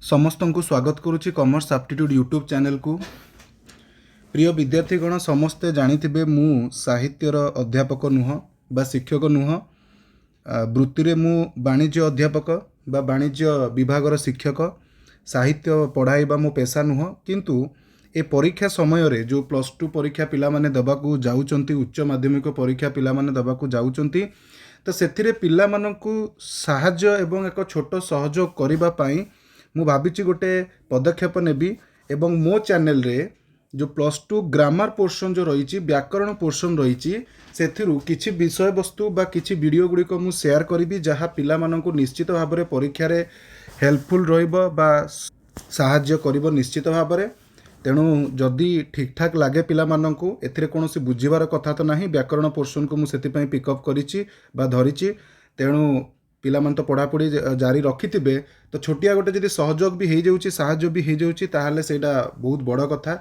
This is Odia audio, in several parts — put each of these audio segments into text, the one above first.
ସମସ୍ତଙ୍କୁ ସ୍ୱାଗତ କରୁଛି କମର୍ସ ଆପ୍ଟିଟ୍ୟୁଡ଼ ୟୁଟ୍ୟୁବ୍ ଚ୍ୟାନେଲକୁ। ପ୍ରିୟ ବିଦ୍ୟାର୍ଥୀଗଣ, ସମସ୍ତେ ଜାଣିଥିବେ ମୁଁ ସାହିତ୍ୟର ଅଧ୍ୟାପକ ନୁହଁ ବା ଶିକ୍ଷକ ନୁହଁ। ବୃତ୍ତିରେ ମୁଁ ବାଣିଜ୍ୟ ଅଧ୍ୟାପକ ବା ବାଣିଜ୍ୟ ବିଭାଗର ଶିକ୍ଷକ। ସାହିତ୍ୟ ପଢ଼ାଇବା ମୋ ପେସା ନୁହଁ। କିନ୍ତୁ ଏ ପରୀକ୍ଷା ସମୟରେ ଯେଉଁ +2 ପରୀକ୍ଷା ପିଲାମାନେ ଦେବାକୁ ଯାଉଛନ୍ତି, ଉଚ୍ଚ ମାଧ୍ୟମିକ ପରୀକ୍ଷା ପିଲାମାନେ ଦେବାକୁ ଯାଉଛନ୍ତି, ତ ସେଥିରେ ପିଲାମାନଙ୍କୁ ସାହାଯ୍ୟ ଏବଂ ଏକ ଛୋଟ ସହଯୋଗ କରିବା ପାଇଁ ମୁଁ ଭାବିଛି ଗୋଟେ ପଦକ୍ଷେପ ନେବି ଏବଂ ମୋ ଚ୍ୟାନେଲରେ ଯେଉଁ +2 ଗ୍ରାମାର ପୋର୍ସନ୍ ଯେଉଁ ରହିଛି, ବ୍ୟାକରଣ ପୋର୍ସନ୍ ରହିଛି, ସେଥିରୁ କିଛି ବିଷୟବସ୍ତୁ ବା କିଛି ଭିଡ଼ିଓ ଗୁଡ଼ିକ ମୁଁ ସେୟାର କରିବି, ଯାହା ପିଲାମାନଙ୍କୁ ନିଶ୍ଚିତ ଭାବରେ ପରୀକ୍ଷାରେ ହେଲ୍ପଫୁଲ୍ ରହିବ ବା ସାହାଯ୍ୟ କରିବ ନିଶ୍ଚିତ ଭାବରେ। ତେଣୁ ଯଦି ଠିକ୍ଠାକ୍ ଲାଗେ ପିଲାମାନଙ୍କୁ, ଏଥିରେ କୌଣସି ବୁଝିବାର କଥା ତ ନାହିଁ। ବ୍ୟାକରଣ ପୋର୍ସନ୍କୁ ମୁଁ ସେଥିପାଇଁ ପିକଅପ୍ କରିଛି ବା ଧରିଛି। ତେଣୁ ପିଲାମାନେ ତ ପଢ଼ାପଢ଼ି ଜାରି ରଖିଥିବେ, ତ ଛୋଟିଆ ଗୋଟେ ଯଦି ସହଯୋଗ ବି ହେଇଯାଉଛି, ସାହାଯ୍ୟ ବି ହେଇଯାଉଛି, ତାହେଲେ ସେଇଟା ବହୁତ ବଡ଼ କଥା।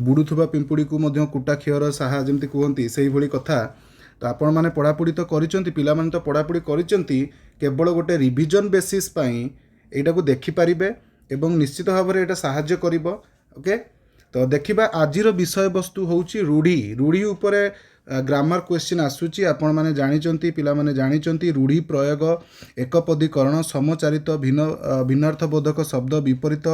ବୁଡ଼ୁଥିବା ପିମ୍ପୁଡ଼ିକୁ ମଧ୍ୟ କୁଟା ଖିଅର ସାହା ଯେମିତି କୁହନ୍ତି, ସେଇଭଳି କଥା। ତ ଆପଣମାନେ ପଢ଼ାପଢ଼ି ତ କରିଛନ୍ତି, ପିଲାମାନେ ତ ପଢ଼ାପଢ଼ି କରିଛନ୍ତି, କେବଳ ଗୋଟେ ରିଭିଜନ୍ ବେସିସ୍ ପାଇଁ ଏଇଟାକୁ ଦେଖିପାରିବେ ଏବଂ ନିଶ୍ଚିତ ଭାବରେ ଏଇଟା ସାହାଯ୍ୟ କରିବ। ଓକେ, ତ ଦେଖିବା, ଆଜିର ବିଷୟବସ୍ତୁ ହେଉଛି ରୂଢ଼ି। ରୂଢ଼ି ଉପରେ ଗ୍ରାମାର କ୍ୱେଶ୍ଚିନ୍ ଆସୁଛି। ଆପଣମାନେ ଜାଣିଛନ୍ତି, ପିଲାମାନେ ଜାଣିଛନ୍ତି, ରୂଢ଼ି ପ୍ରୟୋଗ, ଏକପଦୀକରଣ, ସମଚାରିତ, ଭିନ୍ନାର୍ଥବୋଧକ ଶବ୍ଦ, ବିପରୀତ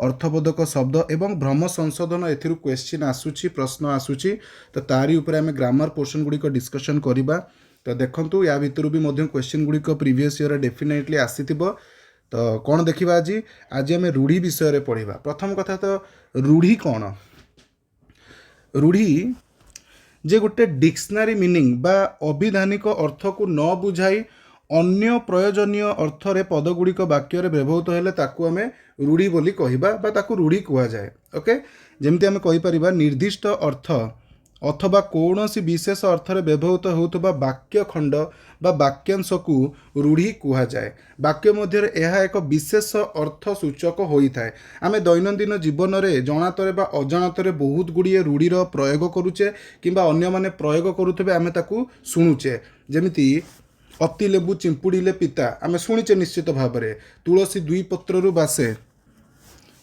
ଅର୍ଥବୋଧକ ଶବ୍ଦ ଏବଂ ଭ୍ରମ ସଂଶୋଧନ, ଏଥିରୁ କ୍ୱେଶ୍ଚିନ୍ ଆସୁଛି, ପ୍ରଶ୍ନ ଆସୁଛି। ତ ତାରି ଉପରେ ଆମେ ଗ୍ରାମାର ପୋର୍ସନ୍ ଗୁଡ଼ିକ ଡିସ୍କସନ୍ କରିବା। ତ ଦେଖନ୍ତୁ, ୟା ଭିତରୁ ବି ମଧ୍ୟ କ୍ୱେଶ୍ଚିନ୍ ଗୁଡ଼ିକ ପ୍ରିଭିୟସ୍ ଇୟର୍ରେ ଡେଫିନେଟଲି ଆସିଥିବ। ତ କ'ଣ ଦେଖିବା ଆଜି? ଆଜି ଆମେ ରୂଢ଼ି ବିଷୟରେ ପଢ଼ିବା। ପ୍ରଥମ କଥା ତ ରୂଢ଼ି କ'ଣ? ରୂଢ଼ି ଯେ ଗୋଟେ ଡିକ୍ସନାରୀ ମିନିଂ ବା ଅଭିଧାନିକ ଅର୍ଥକୁ ନ ବୁଝାଇ ଅନ୍ୟ ପ୍ରୟୋଜନୀୟ ଅର୍ଥରେ ପଦଗୁଡ଼ିକ ବାକ୍ୟରେ ବ୍ୟବହୃତ ହେଲେ ତାକୁ ଆମେ ରୂଢ଼ି ବୋଲି କହିବା ବା ତାକୁ ରୂଢ଼ି କୁହାଯାଏ। ଓକେ, ଯେମିତି ଆମେ କହିପାରିବା, ନିର୍ଦ୍ଦିଷ୍ଟ ଅର୍ଥ ଅଥବା କୌଣସି ବିଶେଷ ଅର୍ଥରେ ବ୍ୟବହୃତ ହେଉଥିବା ବାକ୍ୟ ଖଣ୍ଡ ବା ବାକ୍ୟାଂଶକୁ ରୂଢ଼ି କୁହାଯାଏ। ବାକ୍ୟ ମଧ୍ୟରେ ଏହା ଏକ ବିଶେଷ ଅର୍ଥ ସୂଚକ ହୋଇଥାଏ। ଆମେ ଦୈନନ୍ଦିନ ଜୀବନରେ ଜଣାତରେ ବା ଅଜାଣତରେ ବହୁତ ଗୁଡ଼ିଏ ରୂଢ଼ିର ପ୍ରୟୋଗ କରୁଛେ କିମ୍ବା ଅନ୍ୟମାନେ ପ୍ରୟୋଗ କରୁଥିବେ, ଆମେ ତାକୁ ଶୁଣୁଛେ। ଯେମିତି "ଅତି ଲେମ୍ବୁ ଚିପୁଡ଼ିଲେ ପିତା", ଆମେ ଶୁଣିଛେ ନିଶ୍ଚିତ ଭାବରେ। "ତୁଳସୀ ଦୁଇ ପତ୍ରରୁ ବାସେ",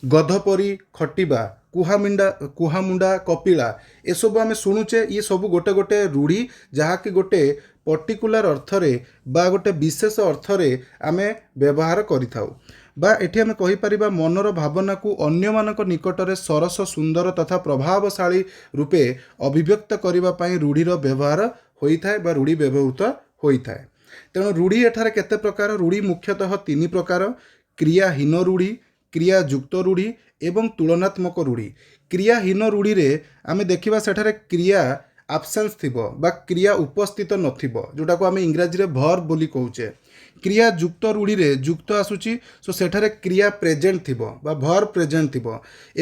"ଗଧ ପରି ଖଟିବା", "କୁହାମୁଣ୍ଡା କପିଳା", ଏସବୁ ଆମେ ଶୁଣୁଛେ। ଇଏ ସବୁ ଗୋଟେ ଗୋଟେ ରୂଢ଼ି, ଯାହାକି ଗୋଟେ ପର୍ଟିକୁଲାର ଅର୍ଥରେ ବା ଗୋଟେ ବିଶେଷ ଅର୍ଥରେ ଆମେ ବ୍ୟବହାର କରିଥାଉ। ବା ଏଠି ଆମେ କହିପାରିବା, ମନର ଭାବନାକୁ ଅନ୍ୟମାନଙ୍କ ନିକଟରେ ସରସ, ସୁନ୍ଦର ତଥା ପ୍ରଭାବଶାଳୀ ରୂପେ ଅଭିବ୍ୟକ୍ତ କରିବା ପାଇଁ ରୂଢ଼ିର ବ୍ୟବହାର ହୋଇଥାଏ ବା ରୂଢ଼ି ବ୍ୟବହୃତ ହୋଇଥାଏ। ତେଣୁ ରୂଢ଼ି ଏଠାରେ କେତେ ପ୍ରକାର? ରୂଢ଼ି ମୁଖ୍ୟତଃ ତିନି ପ୍ରକାର: କ୍ରିୟାହୀନ ରୂଢ଼ି, କ୍ରିୟାଯୁକ୍ତ ରୂଢ଼ି ଏବଂ ତୁଳନାତ୍ମକ ରୂଢ଼ି। କ୍ରିୟାହୀନ ରୂଢ଼ିରେ ଆମେ ଦେଖିବା, ସେଠାରେ କ୍ରିୟା ଆବସେନ୍ସ ଥିବ ବା କ୍ରିୟା ଉପସ୍ଥିତ ନଥିବ, ଯେଉଁଟାକୁ ଆମେ ଇଂରାଜୀରେ ଭର୍ବ ବୋଲି କହୁଛେ। କ୍ରିୟାଯୁକ୍ତ ରୂଢ଼ିରେ ଯୁକ୍ତ ଆସୁଛି, ସୋ ସେଠାରେ କ୍ରିୟା ପ୍ରେଜେଣ୍ଟ ଥିବ ବା ଭର୍ବ ପ୍ରେଜେଣ୍ଟ ଥିବ।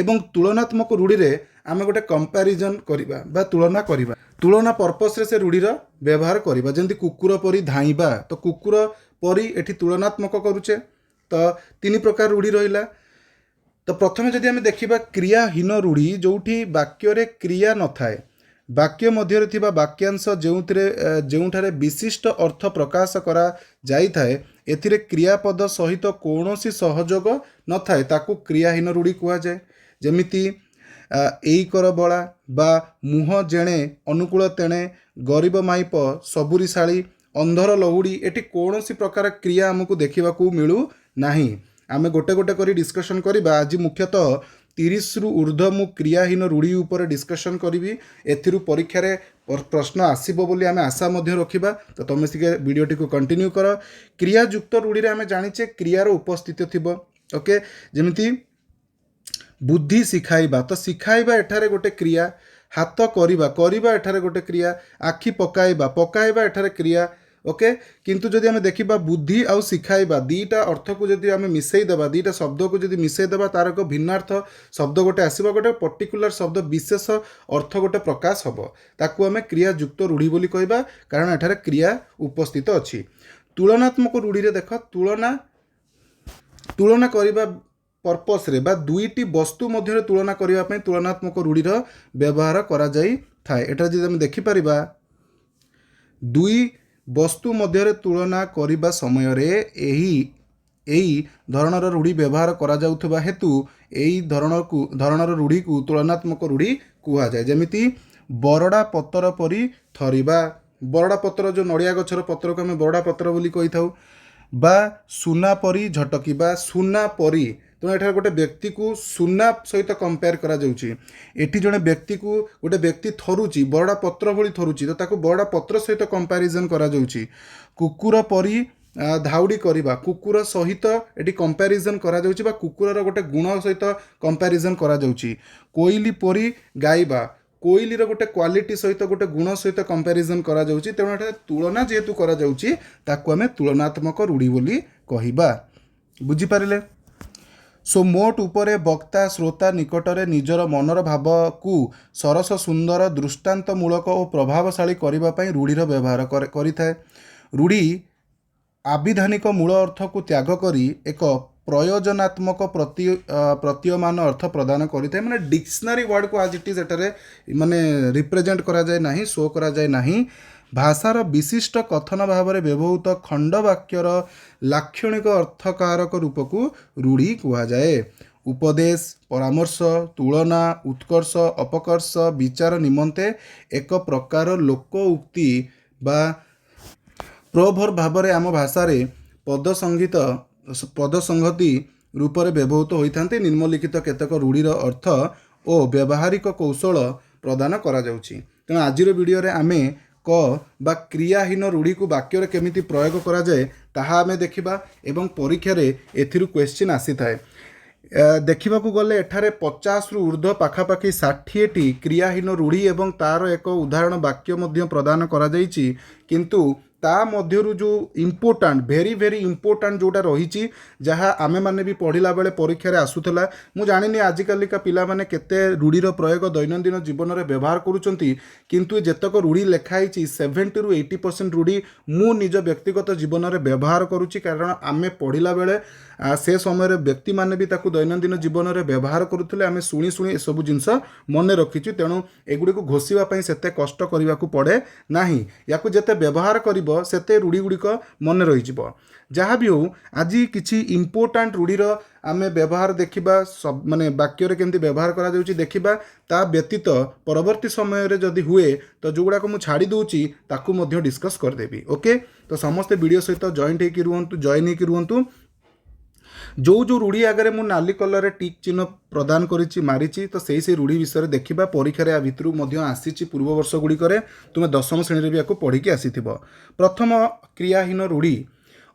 ଏବଂ ତୁଳନାତ୍ମକ ରୂଢ଼ିରେ ଆମେ ଗୋଟେ କମ୍ପାରିଜନ୍ କରିବା ବା ତୁଳନା କରିବା, ତୁଳନା ପର୍ପସ୍ରେ ସେ ରୂଢ଼ିର ବ୍ୟବହାର କରିବା। ଯେମିତି "କୁକୁର ପରି ଧାଇଁବା", ତ କୁକୁର ପରି ଏଠି ତୁଳନାତ୍ମକ କରୁଛେ। ତ ତିନି ପ୍ରକାର ରୂଢ଼ି ରହିଲା। ତ ପ୍ରଥମେ ଯଦି ଆମେ ଦେଖିବା କ୍ରିୟାହୀନ ରୂଢ଼ି, ଯେଉଁଠି ବାକ୍ୟରେ କ୍ରିୟା ନଥାଏ, ବାକ୍ୟ ମଧ୍ୟରେ ଥିବା ବାକ୍ୟାଂଶ ଯେଉଁଥିରେ ଯେଉଁଠାରେ ବିଶିଷ୍ଟ ଅର୍ଥ ପ୍ରକାଶ କରାଯାଇଥାଏ, ଏଥିରେ କ୍ରିୟାପଦ ସହିତ କୌଣସି ସହଯୋଗ ନଥାଏ, ତାକୁ କ୍ରିୟାହୀନ ରୂଢ଼ି କୁହାଯାଏ। ଯେମିତି "ଏଇ କର ବଳା" ବା "ମୁହଁ ଯେଣେ ଅନୁକୂଳ ତେଣେ", "ଗରିବ ମାଇପ ସବୁରି ଶାଳୀ", "ଅନ୍ଧର ଲହୁଡ଼ି"। ଏଠି କୌଣସି ପ୍ରକାର କ୍ରିୟା ଆମକୁ ଦେଖିବାକୁ ମିଳୁନାହିଁ। ଆମେ ଗୋଟେ ଗୋଟେ କରି ଡିସ୍କସନ୍ କରିବା। ଆଜି ମୁଖ୍ୟତଃ 30ରୁ ଉର୍ଦ୍ଧ୍ୱ ମୁଁ କ୍ରିୟାହୀନ ରୂଢ଼ି ଉପରେ ଡିସ୍କସନ୍ କରିବି। ଏଥିରୁ ପରୀକ୍ଷାରେ ପ୍ରଶ୍ନ ଆସିବ ବୋଲି ଆମେ ଆଶା ମଧ୍ୟ ରଖିବା। ତ ତମେ ଟିକେ ଭିଡ଼ିଓଟିକୁ କଣ୍ଟିନ୍ୟୁ କର। କ୍ରିୟାଯୁକ୍ତ ରୂଢ଼ିରେ ଆମେ ଜାଣିଛେ କ୍ରିୟାର ଉପସ୍ଥିତି ଥିବ। ଓକେ, ଯେମିତି ବୁଦ୍ଧି ଶିଖାଇବା, ତ ଶିଖାଇବା ଏଠାରେ ଗୋଟେ କ୍ରିୟା। ହାତ କରିବା, କରିବା ଏଠାରେ ଗୋଟେ କ୍ରିୟା। ଆଖି ପକାଇବା, ପକାଇବା ଏଠାରେ କ୍ରିୟା। ଓକେ, କିନ୍ତୁ ଯଦି ଆମେ ଦେଖିବା, ବୁଦ୍ଧି ଆଉ ଶିଖାଇବା ଦୁଇଟା ଅର୍ଥକୁ ଯଦି ଆମେ ମିଶେଇ ଦେବା, ଦୁଇଟା ଶବ୍ଦକୁ ଯଦି ମିଶେଇ ଦେବା, ତାର ଏକ ଭିନ୍ନାର୍ଥ ଶବ୍ଦ ଗୋଟେ ଆସିବ। ଗୋଟେ ପର୍ଟିକୁଲାର ଶବ୍ଦ, ବିଶେଷ ଅର୍ଥ ଗୋଟେ ପ୍ରକାଶ ହେବ। ତାକୁ ଆମେ କ୍ରିୟାଯୁକ୍ତ ରୂଢ଼ି ବୋଲି କହିବା, କାରଣ ଏଠାରେ କ୍ରିୟା ଉପସ୍ଥିତ ଅଛି। ତୁଳନାତ୍ମକ ରୂଢ଼ିରେ ଦେଖ, ତୁଳନା କରିବା ପର୍ପସ୍ରେ ବା ଦୁଇଟି ବସ୍ତୁ ମଧ୍ୟରେ ତୁଳନା କରିବା ପାଇଁ ତୁଳନାତ୍ମକ ରୂଢ଼ିର ବ୍ୟବହାର କରାଯାଇଥାଏ। ଏଠାରେ ଯଦି ଆମେ ଦେଖିପାରିବା, ଦୁଇ ବସ୍ତୁ ମଧ୍ୟରେ ତୁଳନା କରିବା ସମୟରେ ଏହି ଏଇ ଧରଣର ରୂଢ଼ି ବ୍ୟବହାର କରାଯାଉଥିବା ହେତୁ ଏଇ ଧରଣର ରୂଢ଼ିକୁ ତୁଳନାତ୍ମକ ରୂଢ଼ି କୁହାଯାଏ। ଯେମିତି ବରଡ଼ା ପତର ପରି ଥରିବା। ବରଡ଼ା ପତ୍ର, ଯେଉଁ ନଡ଼ିଆ ଗଛର ପତ୍ରକୁ ଆମେ ବରଡ଼ା ପତ୍ର ବୋଲି କହିଥାଉ। ବା ସୁନା ପରି ଝଟକିବା। ସୁନା ପରି, ତେଣୁ ଏଠାରେ ଗୋଟେ ବ୍ୟକ୍ତିକୁ ସୁନା ସହିତ କମ୍ପେୟାର କରାଯାଉଛି। ଏଠି ଜଣେ ବ୍ୟକ୍ତିକୁ, ଗୋଟେ ବ୍ୟକ୍ତି ଥରୁଛି, ବରଡ଼ା ପତ୍ର ଭଳି ଥରୁଛି, ତ ତାକୁ ବରଡ଼ା ପତ୍ର ସହିତ କମ୍ପାରିଜନ୍ କରାଯାଉଛି। କୁକୁର ପରି ଧାଉଡ଼ି କରିବା। କୁକୁର ସହିତ ଏଠି କମ୍ପାରିଜନ୍ କରାଯାଉଛି ବା କୁକୁରର ଗୋଟେ ଗୁଣ ସହିତ କମ୍ପାରିଜନ୍ କରାଯାଉଛି। କୋଇଲି ପରି ଗାଇବା। କୋଇଲିର ଗୋଟେ କ୍ୱାଲିଟି ସହିତ, ଗୋଟେ ଗୁଣ ସହିତ କମ୍ପାରିଜନ୍ କରାଯାଉଛି। ତେଣୁ ଏଠାରେ ତୁଳନା ଯେହେତୁ କରାଯାଉଛି, ତାକୁ ଆମେ ତୁଳନାତ୍ମକ ରୂଢ଼ି ବୋଲି କହିବା। ବୁଝିପାରିଲେ? ସୋ ମୋଟ ଉପରେ ବକ୍ତା ଶ୍ରୋତା ନିକଟରେ ନିଜର ମନର ଭାବକୁ ସରସ, ସୁନ୍ଦର, ଦୃଷ୍ଟାନ୍ତମୂଳକ ଓ ପ୍ରଭାବଶାଳୀ କରିବା ପାଇଁ ରୂଢ଼ିର ବ୍ୟବହାର କରିଥାଏ। ରୂଢ଼ି ଆଭିଧାନିକ ମୂଳ ଅର୍ଥକୁ ତ୍ୟାଗ କରି ଏକ ପ୍ରୟୋଜନାତ୍ମକ ପ୍ରତୀୟମାନ ଅର୍ଥ ପ୍ରଦାନ କରିଥାଏ। ମାନେ ଡିକ୍ସନାରୀ ୱାର୍ଡ଼କୁ ଆଜ୍ it is ଏଠାରେ ମାନେ ରିପ୍ରେଜେଣ୍ଟ କରାଯାଏ ନାହିଁ, ଶୋ କରାଯାଏ ନାହିଁ। ଭାଷାର ବିଶିଷ୍ଟ କଥନ ଭାବରେ ବ୍ୟବହୃତ ଖଣ୍ଡବାକ୍ୟର ଲାକ୍ଷଣିକ ଅର୍ଥକାରକ ରୂପକୁ ରୂଢ଼ି କୁହାଯାଏ। ଉପଦେଶ, ପରାମର୍ଶ, ତୁଳନା, ଉତ୍କର୍ଷ, ଅପକର୍ଷ, ବିଚାର ନିମନ୍ତେ ଏକ ପ୍ରକାର ଲୋକ ଉକ୍ତି ବା ପ୍ରୋଭର୍ବ ଭାବରେ ଆମ ଭାଷାରେ ପଦ ସଂଗତି ରୂପରେ ବ୍ୟବହୃତ ହୋଇଥାନ୍ତି। ନିମ୍ନଲିଖିତ କେତେକ ରୂଢ଼ିର ଅର୍ଥ ଓ ବ୍ୟବହାରିକ କୌଶଳ ପ୍ରଦାନ କରାଯାଉଛି। ତେଣୁ ଆଜିର ଭିଡ଼ିଓରେ ଆମେ କ ବା କ୍ରିୟାହୀନ ରୂଢ଼ିକୁ ବାକ୍ୟରେ କେମିତି ପ୍ରୟୋଗ କରାଯାଏ, ତାହା ଆମେ ଦେଖିବା ଏବଂ ପରୀକ୍ଷାରେ ଏଥିରୁ କ୍ୱେଶ୍ଚିନ୍ ଆସିଥାଏ। ଦେଖିବାକୁ ଗଲେ ଏଠାରେ 50ରୁ ଉର୍ଦ୍ଧ୍ୱ, ପାଖାପାଖି 60ଟି କ୍ରିୟାହୀନ ରୂଢ଼ି ଏବଂ ତା'ର ଏକ ଉଦାହରଣ ବାକ୍ୟ ମଧ୍ୟ ପ୍ରଦାନ କରାଯାଇଛି। କିନ୍ତୁ ତା ମଧ୍ୟରୁ ଯେଉଁ ଇମ୍ପୋର୍ଟାଣ୍ଟ, ଭେରି ଭେରି ଇମ୍ପୋର୍ଟାଣ୍ଟ ଯେଉଁଟା ରହିଛି, ଯାହା ଆମେମାନେ ବି ପଢ଼ିଲା ବେଳେ ପରୀକ୍ଷାରେ ଆସୁଥିଲା। ମୁଁ ଜାଣିନି ଆଜିକାଲିକା ପିଲାମାନେ କେତେ ରୂଢ଼ିର ପ୍ରୟୋଗ ଦୈନନ୍ଦିନ ଜୀବନରେ ବ୍ୟବହାର କରୁଛନ୍ତି, କିନ୍ତୁ ଯେତକ ରୂଢ଼ି ଲେଖା ହେଇଛି, 70ରୁ 80% ରୂଢ଼ି ମୁଁ ନିଜ ବ୍ୟକ୍ତିଗତ ଜୀବନରେ ବ୍ୟବହାର କରୁଛି। କାରଣ ଆମେ ପଢ଼ିଲା ବେଳେ ସେ ସମୟରେ ବ୍ୟକ୍ତିମାନେ ବି ତାକୁ ଦୈନନ୍ଦିନ ଜୀବନରେ ବ୍ୟବହାର କରୁଥିଲେ। ଆମେ ଶୁଣି ଶୁଣି ଏସବୁ ଜିନିଷ ମନେ ରଖିଛୁ। ତେଣୁ ଏଗୁଡ଼ିକୁ ଘୋଷିବା ପାଇଁ ସେତେ କଷ୍ଟ କରିବାକୁ ପଡ଼େ ନାହିଁ। ୟାକୁ ଯେତେ ବ୍ୟବହାର କରିବ, ସେତେ ରୂଢ଼ି ଗୁଡ଼ିକ ମନେ ରହିଯିବ। ଯାହା ବି ହେଉ, ଆଜି କିଛି ଇମ୍ପୋର୍ଟାଣ୍ଟ ରୂଢ଼ିର ଆମେ ବ୍ୟବହାର ଦେଖିବା, ମାନେ ବାକ୍ୟରେ କେମିତି ବ୍ୟବହାର କରାଯାଉଛି ଦେଖିବା। ତା ବ୍ୟତୀତ ପରବର୍ତ୍ତୀ ସମୟରେ ଯଦି ହୁଏ ତ ଯେଉଁଗୁଡ଼ାକ ମୁଁ ଛାଡ଼ି ଦେଉଛି, ତାକୁ ମଧ୍ୟ ଡିସ୍କସ୍ କରିଦେବି। ଓକେ, ତ ସମସ୍ତେ ଭିଡ଼ିଓ ସହିତ ଜଏଣ୍ଟ ହେଇକି ରୁହନ୍ତୁ, ଜଏନ୍ ହେଇକି ରୁହନ୍ତୁ। ଯେଉଁ ଯେଉଁ ରୂଢ଼ି ଆଗରେ ମୁଁ ନାଲି କଲର୍ରେ ଟିକ୍ ଚିହ୍ନ ପ୍ରଦାନ କରିଛି, ମାରିଛି, ତ ସେଇ ସେଇ ରୂଢ଼ି ବିଷୟରେ ଦେଖିବା। ପରୀକ୍ଷାରେ ୟା ଭିତରୁ ମଧ୍ୟ ଆସିଛି ପୂର୍ବ ବର୍ଷ ଗୁଡ଼ିକରେ। ତୁମେ ଦଶମ ଶ୍ରେଣୀରେ ବି ୟାକୁ ପଢ଼ିକି ଆସିଥିବ। ପ୍ରଥମ କ୍ରିୟାହୀନ ରୂଢ଼ି,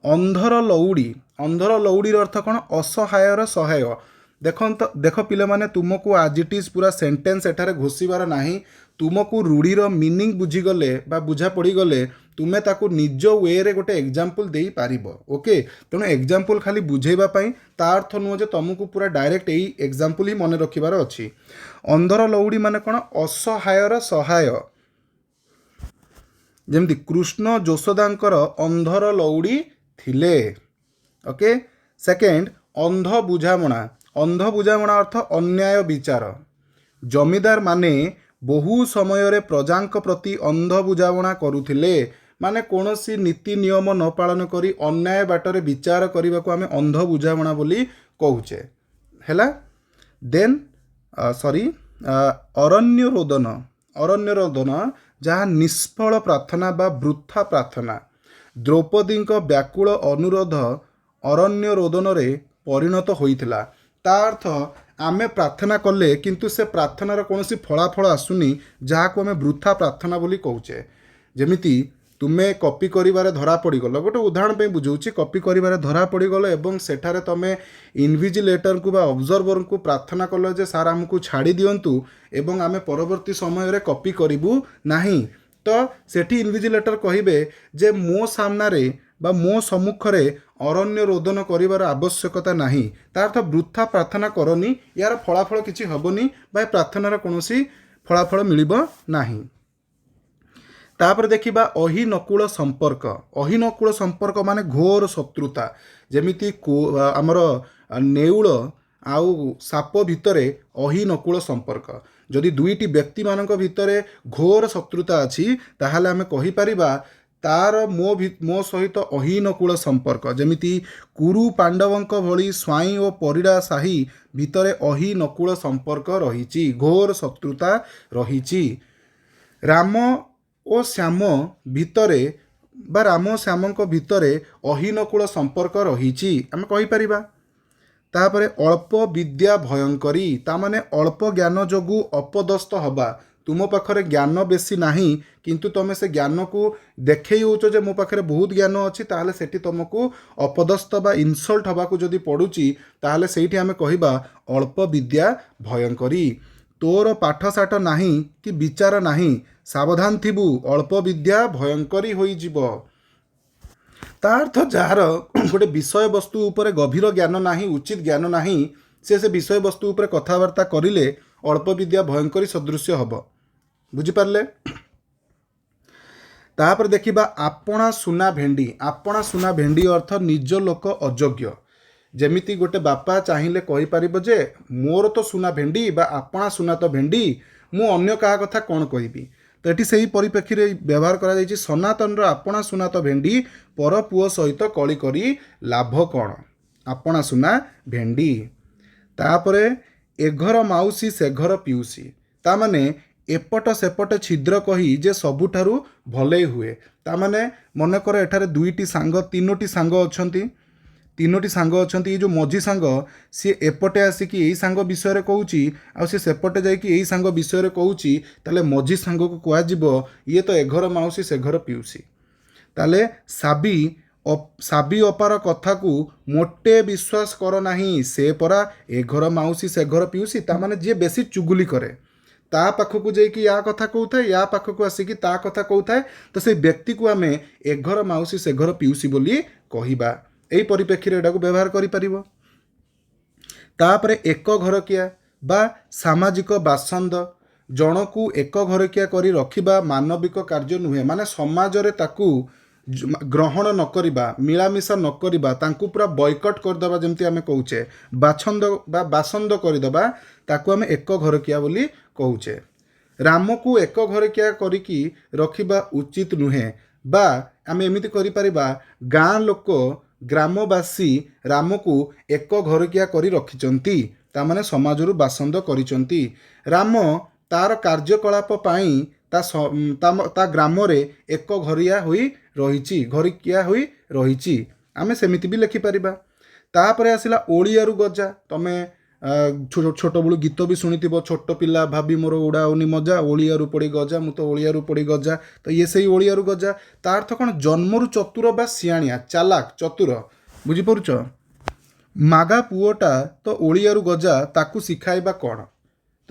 ଅନ୍ଧର ଲଉଡ଼ି। ଅନ୍ଧର ଲଉଡ଼ିର ଅର୍ଥ କ'ଣ? ଅସହାୟର ସହାୟ। ଦେଖନ୍ତ, ଦେଖ ପିଲାମାନେ, ତୁମକୁ ଆଜ୍ it is ପୁରା ସେଣ୍ଟେନ୍ସ ଏଠାରେ ଘୋଷିବାର ନାହିଁ। ତୁମକୁ ରୂଢ଼ିର ମିନିଂ ବୁଝିଗଲେ ବା ବୁଝା ପଡ଼ିଗଲେ ତୁମେ ତାକୁ ନିଜ ୱେରେ ଗୋଟେ ଏକ୍ଜାମ୍ପଲ୍ ଦେଇପାରିବ। ଓକେ, ତେଣୁ ଏକ୍ଜାମ୍ପଲ୍ ଖାଲି ବୁଝେଇବା ପାଇଁ, ତା ଅର୍ଥ ନୁହଁ ଯେ ତୁମକୁ ପୁରା ଡାଇରେକ୍ଟ ଏଇ ଏକ୍ଜାମ୍ପଲ୍ ହିଁ ମନେ ରଖିବାର ଅଛି। ଅନ୍ଧର ଲଉଡ଼ି ମାନେ କ'ଣ? ଅସହାୟର ସହାୟ। ଯେମିତି କୃଷ୍ଣ ଯଶୋଦାଙ୍କର ଅନ୍ଧର ଲଉଡ଼ି ଥିଲେ। ଓକେ, ସେକେଣ୍ଡ, ଅନ୍ଧ ବୁଝାମଣା। ଅନ୍ଧ ବୁଝାମଣା ଅର୍ଥ ଅନ୍ୟାୟ ବିଚାର। ଜମିଦାର ମାନେ ବହୁ ସମୟରେ ପ୍ରଜାଙ୍କ ପ୍ରତି ଅନ୍ଧ ବୁଝାମଣା କରୁଥିଲେ। ମାନେ କୌଣସି ନୀତି ନିୟମ ନ ପାଳନ କରି ଅନ୍ୟାୟ ବାଟରେ ବିଚାର କରିବାକୁ ଆମେ ଅନ୍ଧ ବୁଝାମଣା ବୋଲି କହୁଛେ। ହେଲା? ଦେନ୍ ସରି, ଅରଣ୍ୟ ରୋଦନ। ଅରଣ୍ୟ ରୋଦନ, ଯାହା ନିଷ୍ଫଳ ପ୍ରାର୍ଥନା ବା ବୃଥା ପ୍ରାର୍ଥନା। ଦ୍ରୌପଦୀଙ୍କ ବ୍ୟାକୁଳ ଅନୁରୋଧ ଅରଣ୍ୟ ରୋଦନରେ ପରିଣତ ହୋଇଥିଲା। ତା ଅର୍ଥ ଆମେ ପ୍ରାର୍ଥନା କଲେ, କିନ୍ତୁ ସେ ପ୍ରାର୍ଥନାର କୌଣସି ଫଳାଫଳ ଆସୁନି, ଯାହାକୁ ଆମେ ବୃଥା ପ୍ରାର୍ଥନା ବୋଲି କହୁଛେ। ଯେମିତି ତୁମେ କପି କରିବାରେ ଧରା ପଡ଼ିଗଲ, ଗୋଟେ ଉଦାହରଣ ପାଇଁ ବୁଝାଉଛି। କପି କରିବାରେ ଧରା ପଡ଼ିଗଲ ଏବଂ ସେଠାରେ ତୁମେ ଇନଭିଜିଲେଟରଙ୍କୁ ବା ଅବଜର୍ଭରଙ୍କୁ ପ୍ରାର୍ଥନା କଲ ଯେ ସାର୍, ଆମକୁ ଛାଡ଼ି ଦିଅନ୍ତୁ ଏବଂ ଆମେ ପରବର୍ତ୍ତୀ ସମୟରେ କପି କରିବୁ ନାହିଁ। ତ ସେଠି ଇନଭିଜିଲେଟର କହିବେ ଯେ ମୋ ସାମ୍ନାରେ ବା ମୋ ସମ୍ମୁଖରେ ଅରଣ୍ୟ ରୋଦନ କରିବାର ଆବଶ୍ୟକତା ନାହିଁ। ତା ଅର୍ଥ ବୃଥା ପ୍ରାର୍ଥନା କରନି, ୟାର ଫଳାଫଳ କିଛି ହେବନି ବା ଏ ପ୍ରାର୍ଥନାର କୌଣସି ଫଳାଫଳ ମିଳିବ ନାହିଁ। ତାପରେ ଦେଖିବା ଅହିନକୁଳ ସମ୍ପର୍କ। ଅହିନକୁଳ ସମ୍ପର୍କ ମାନେ ଘୋର ଶତ୍ରୁତା। ଯେମିତି ଆମର ନେଉଳ ଆଉ ସାପ ଭିତରେ ଅହିନକୁଳ ସମ୍ପର୍କ। ଯଦି ଦୁଇଟି ବ୍ୟକ୍ତିମାନଙ୍କ ଭିତରେ ଘୋର ଶତ୍ରୁତା ଅଛି, ତାହେଲେ ଆମେ କହିପାରିବା ତାର ମୋ ସହିତ ଅହିନକୂଳ ସମ୍ପର୍କ। ଯେମିତି କୁରୁ ପାଣ୍ଡବଙ୍କ ଭଳି ସ୍ୱାଇଁ ଓ ପରିଡ଼ା ସାହି ଭିତରେ ଅହିନକୂଳ ସମ୍ପର୍କ ରହିଛି, ଘୋର ଶତ୍ରୁତା ରହିଛି। ରାମ ଓ ଶ୍ୟାମ ଭିତରେ ବା ରାମ ଶ୍ୟାମଙ୍କ ଭିତରେ ଅହିନକୂଳ ସମ୍ପର୍କ ରହିଛି, ଆମେ କହିପାରିବା। ତାପରେ ଅଳ୍ପ ବିଦ୍ୟା ଭୟଙ୍କରୀ, ତା ମାନେ ଅଳ୍ପ ଜ୍ଞାନ ଯୋଗୁଁ ଅପଦସ୍ଥ ହେବା। ତୁମ ପାଖରେ ଜ୍ଞାନ ବେଶୀ ନାହିଁ, କିନ୍ତୁ ତୁମେ ସେ ଜ୍ଞାନକୁ ଦେଖେଇ ହେଉଛ ଯେ ମୋ ପାଖରେ ବହୁତ ଜ୍ଞାନ ଅଛି, ତାହେଲେ ସେଠି ତୁମକୁ ଅପଦସ୍ଥ ବା ଇନସଲ୍ଟ ହେବାକୁ ଯଦି ପଡ଼ୁଛି, ତାହେଲେ ସେଇଠି ଆମେ କହିବା ଅଳ୍ପ ବିଦ୍ୟା ଭୟଙ୍କରୀ। ତୋର ପାଠଶାଠ ନାହିଁ କି ବିଚାର ନାହିଁ, ସାବଧାନ ଥିବୁ, ଅଳ୍ପ ବିଦ୍ୟା ଭୟଙ୍କରୀ ହୋଇଯିବ। ତା ଅର୍ଥ ଯାହାର ଗୋଟେ ବିଷୟବସ୍ତୁ ଉପରେ ଗଭୀର ଜ୍ଞାନ ନାହିଁ, ଉଚିତ ଜ୍ଞାନ ନାହିଁ, ସେ ସେ ବିଷୟବସ୍ତୁ ଉପରେ କଥାବାର୍ତ୍ତା କରିଲେ ଅଳ୍ପ ବିଦ୍ୟା ଭୟଙ୍କରୀ ସଦୃଶ୍ୟ ହେବ। ବୁଝିପାରିଲେ? ତାପରେ ଦେଖିବା ଆପଣା ସୁନା ଭେଣ୍ଡି। ଆପଣା ସୁନା ଭେଣ୍ଡି ଅର୍ଥ ନିଜ ଲୋକ ଅଯୋଗ୍ୟ। ଯେମିତି ଗୋଟେ ବାପା ଚାହିଁଲେ କହିପାରିବ ଯେ ମୋର ତ ସୁନା ଭେଣ୍ଡି ବା ଆପଣା ସୁନା ତ ଭେଣ୍ଡି, ମୁଁ ଅନ୍ୟ କାହା କଥା କ'ଣ କହିବି? ତ ଏଠି ସେଇ ପରିପ୍ରେକ୍ଷୀରେ ବ୍ୟବହାର କରାଯାଇଛି। ସନାତନର ଆପଣା ସୁନା ତ ଭେଣ୍ଡି, ପର ପୁଅ ସହିତ କଳି କରି ଲାଭ କ'ଣ? ଆପଣା ସୁନା ଭେଣ୍ଡି। ତାପରେ ଏଘର ମାଉସୀ ସେଘର ପିଉସୀ, ତା ମାନେ ଏପଟ ସେପଟ ଛିଦ୍ର କହି ଯେ ସବୁଠାରୁ ଭଲେଇ ହୁଏ। ତା ମାନେ ମନେକର ଏଠାରେ ଦୁଇଟି ସାଙ୍ଗ, ତିନୋଟି ସାଙ୍ଗ ଅଛନ୍ତି, ତିନୋଟି ସାଙ୍ଗ ଅଛନ୍ତି। ଏଇ ଯେଉଁ ମଝି ସାଙ୍ଗ, ସିଏ ଏପଟେ ଆସିକି ଏଇ ସାଙ୍ଗ ବିଷୟରେ କହୁଛି ଆଉ ସିଏ ସେପଟେ ଯାଇକି ଏଇ ସାଙ୍ଗ ବିଷୟରେ କହୁଛି, ତାହେଲେ ମଝି ସାଙ୍ଗକୁ କୁହାଯିବ ଇଏ ତ ଏଘର ମାଉସୀ ସେଘର ପିଉସୀ। ତାହେଲେ ସାବି ଅପାର କଥାକୁ ମୋଟେ ବିଶ୍ୱାସ କର ନାହିଁ, ସେ ପରା ଏ ଘର ମାଉସୀ ସେ ଘର ପିଉସୀ। ତା ମାନେ ଯିଏ ବେଶୀ ଚୁଗୁଲି କରେ, ତା ପାଖକୁ ଯାଇକି ୟା କଥା କହୁଥାଏ, ୟା ପାଖକୁ ଆସିକି ତା କଥା କହୁଥାଏ, ତ ସେଇ ବ୍ୟକ୍ତିକୁ ଆମେ ଏ ଘର ମାଉସୀ ସେ ଘର ପିଉସୀ ବୋଲି କହିବା। ଏଇ ପରିପ୍ରେକ୍ଷୀରେ ଏଟାକୁ ବ୍ୟବହାର କରିପାରିବ। ତାପରେ ଏକ ଘରକିଆ ବା ସାମାଜିକ ବାସନ୍ଦ। ଜଣକୁ ଏକ ଘରକିଆ କରି ରଖିବା ମାନବିକ କାର୍ଯ୍ୟ ନୁହେଁ। ମାନେ ସମାଜରେ ତାକୁ ଗ୍ରହଣ ନ କରିବା, ମିଳାମିଶା ନ କରିବା, ତାଙ୍କୁ ପୁରା ବୟକଟ୍ କରିଦେବା, ଯେମିତି ଆମେ କହୁଛେ ବାଛନ୍ଦ ବା ବାସନ୍ଦ କରିଦେବା, ତାକୁ ଆମେ ଏକ ଘରକିଆ ବୋଲି କହୁଛେ। ରାମକୁ ଏକ ଘରକିଆ କରିକି ରଖିବା ଉଚିତ ନୁହେଁ। ବା ଆମେ ଏମିତି କରିପାରିବା, ଗାଁ ଲୋକ, ଗ୍ରାମବାସୀ ରାମକୁ ଏକ ଘରକିଆ କରି ରଖିଛନ୍ତି, ତା ମାନେ ସମାଜରୁ ବାସନ୍ଦ କରିଛନ୍ତି। ରାମ ତାର କାର୍ଯ୍ୟକଳାପ ପାଇଁ ତା ଗ୍ରାମରେ ଏକ ଘରିଆ ହୋଇ ରହିଛି, ଘରିକିଆ ହୋଇ ରହିଛି, ଆମେ ସେମିତି ବି ଲେଖିପାରିବା। ତାପରେ ଆସିଲା ଓଳିଆରୁ ଗଜା। ତମେ ଛୋଟବେଳୁ ଗୀତ ବି ଶୁଣିଥିବ, ଛୋଟ ପିଲା ଭାବି ମୋର ଉଡ଼ାଉନି ମଜା, ଓଳିଆରୁ ପଡ଼ି ଗଜା, ମୁଁ ତ ଓଳିଆରୁ ପଡ଼ି ଗଜା। ତ ଇଏ ସେଇ ଓଳିଆରୁ ଗଜା। ତା ଅର୍ଥ କ'ଣ? ଜନ୍ମରୁ ଚତୁର ବା ସିଆଣିଆ, ଚାଲାକ, ଚତୁର। ବୁଝିପାରୁଛ? ମାଗା ପୁଅଟା ତ ଓଳିଆରୁ ଗଜା, ତାକୁ ଶିଖାଇବା କ'ଣ?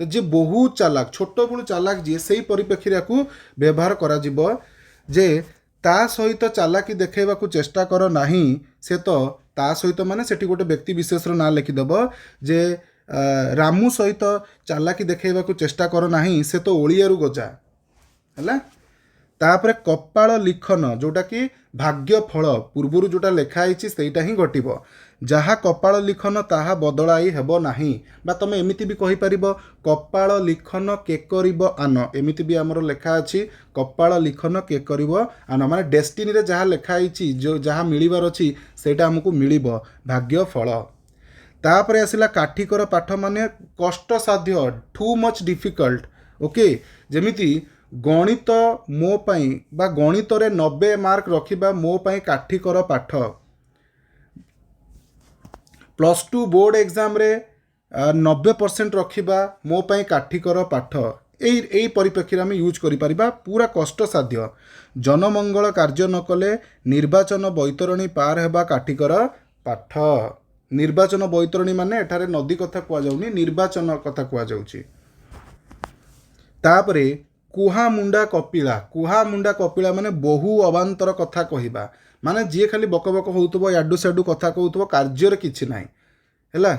ତ ଯିଏ ବହୁତ ଚାଲାକ, ଛୋଟବେଳୁ ଚାଲାକ ଯିଏ, ସେଇ ପରିପ୍ରେକ୍ଷୀରେ ୟାକୁ ବ୍ୟବହାର କରାଯିବ ଯେ ତା ସହିତ ଚାଲାକି ଦେଖାଇବାକୁ ଚେଷ୍ଟା କର ନାହିଁ, ସେ ତ ତା ସହିତ, ମାନେ ସେଠି ଗୋଟେ ବ୍ୟକ୍ତି ବିଶେଷର ନାଁ ଲେଖିଦେବ ଯେ ରାମୁ ସହିତ ଚାଲାକି ଦେଖାଇବାକୁ ଚେଷ୍ଟା କର ନାହିଁ, ସେ ତ ଓଳିଆରୁ ଗଜା ହେଲା। ତାପରେ କପାଳ ଲିଖନ, ଯେଉଁଟାକି ଭାଗ୍ୟ ଫଳ, ପୂର୍ବରୁ ଯେଉଁଟା ଲେଖା ହେଇଛି ସେଇଟା ହିଁ ଘଟିବ। ଯାହା କପାଳ ଲିଖନ ତାହା ବଦଳାଇ ହେବ ନାହିଁ। ବା ତମେ ଏମିତି ବି କହିପାରିବ, କପାଳ ଲିଖନ କେ କରିବ ଆନ। ଏମିତି ବି ଆମର ଲେଖା ଅଛି, କପାଳ ଲିଖନ କେ କରିବ ଆନ, ମାନେ ଡେଷ୍ଟିନିରେ ଯାହା ଲେଖା ହେଇଛି, ଯେଉଁ ଯାହା ମିଳିବାର ଅଛି ସେଇଟା ଆମକୁ ମିଳିବ, ଭାଗ୍ୟ ଫଳ। ତାପରେ ଆସିଲା କାଠିକର ପାଠ, ମାନେ କଷ୍ଟସାଧ୍ୟ, ଟୁ ମଚ୍ ଡିଫିକଲ୍ଟ। ଓକେ, ଯେମିତି ଗଣିତ ମୋ ପାଇଁ ବା ଗଣିତରେ 90 ମାର୍କ ରଖିବା ମୋ ପାଇଁ କାଠିକର ପାଠ। +2 ବୋର୍ଡ଼ ଏକ୍ଜାମରେ 90% ରଖିବା ମୋ ପାଇଁ କାଠିକର ପାଠ। ଏଇ ପରିପ୍ରେକ୍ଷୀରେ ଆମେ ୟୁଜ୍ କରିପାରିବା, ପୁରା କଷ୍ଟସାଧ୍ୟ। ଜନମଙ୍ଗଳ କାର୍ଯ୍ୟ ନ କଲେ ନିର୍ବାଚନ ବୈତରଣୀ ପାର ହେବା କାଠିକର ପାଠ। ନିର୍ବାଚନ ବୈତରଣୀ ମାନେ ଏଠାରେ ନଦୀ କଥା କୁହାଯାଉନି, ନିର୍ବାଚନ କଥା କୁହାଯାଉଛି। ତାପରେ କୁହାମୁଣ୍ଡା କପିଳା। କୁହାମୁଣ୍ଡା କପିଳା ମାନେ ବହୁ ଅବାନ୍ତର କଥା କହିବା, ମାନେ ଯିଏ ଖାଲି ବକ ବକ ହେଉଥିବ, ୟାଡୁ ସ୍ୟାଡୁ କଥା କହୁଥିବ, କାର୍ଯ୍ୟରେ କିଛି ନାହିଁ। ହେଲା,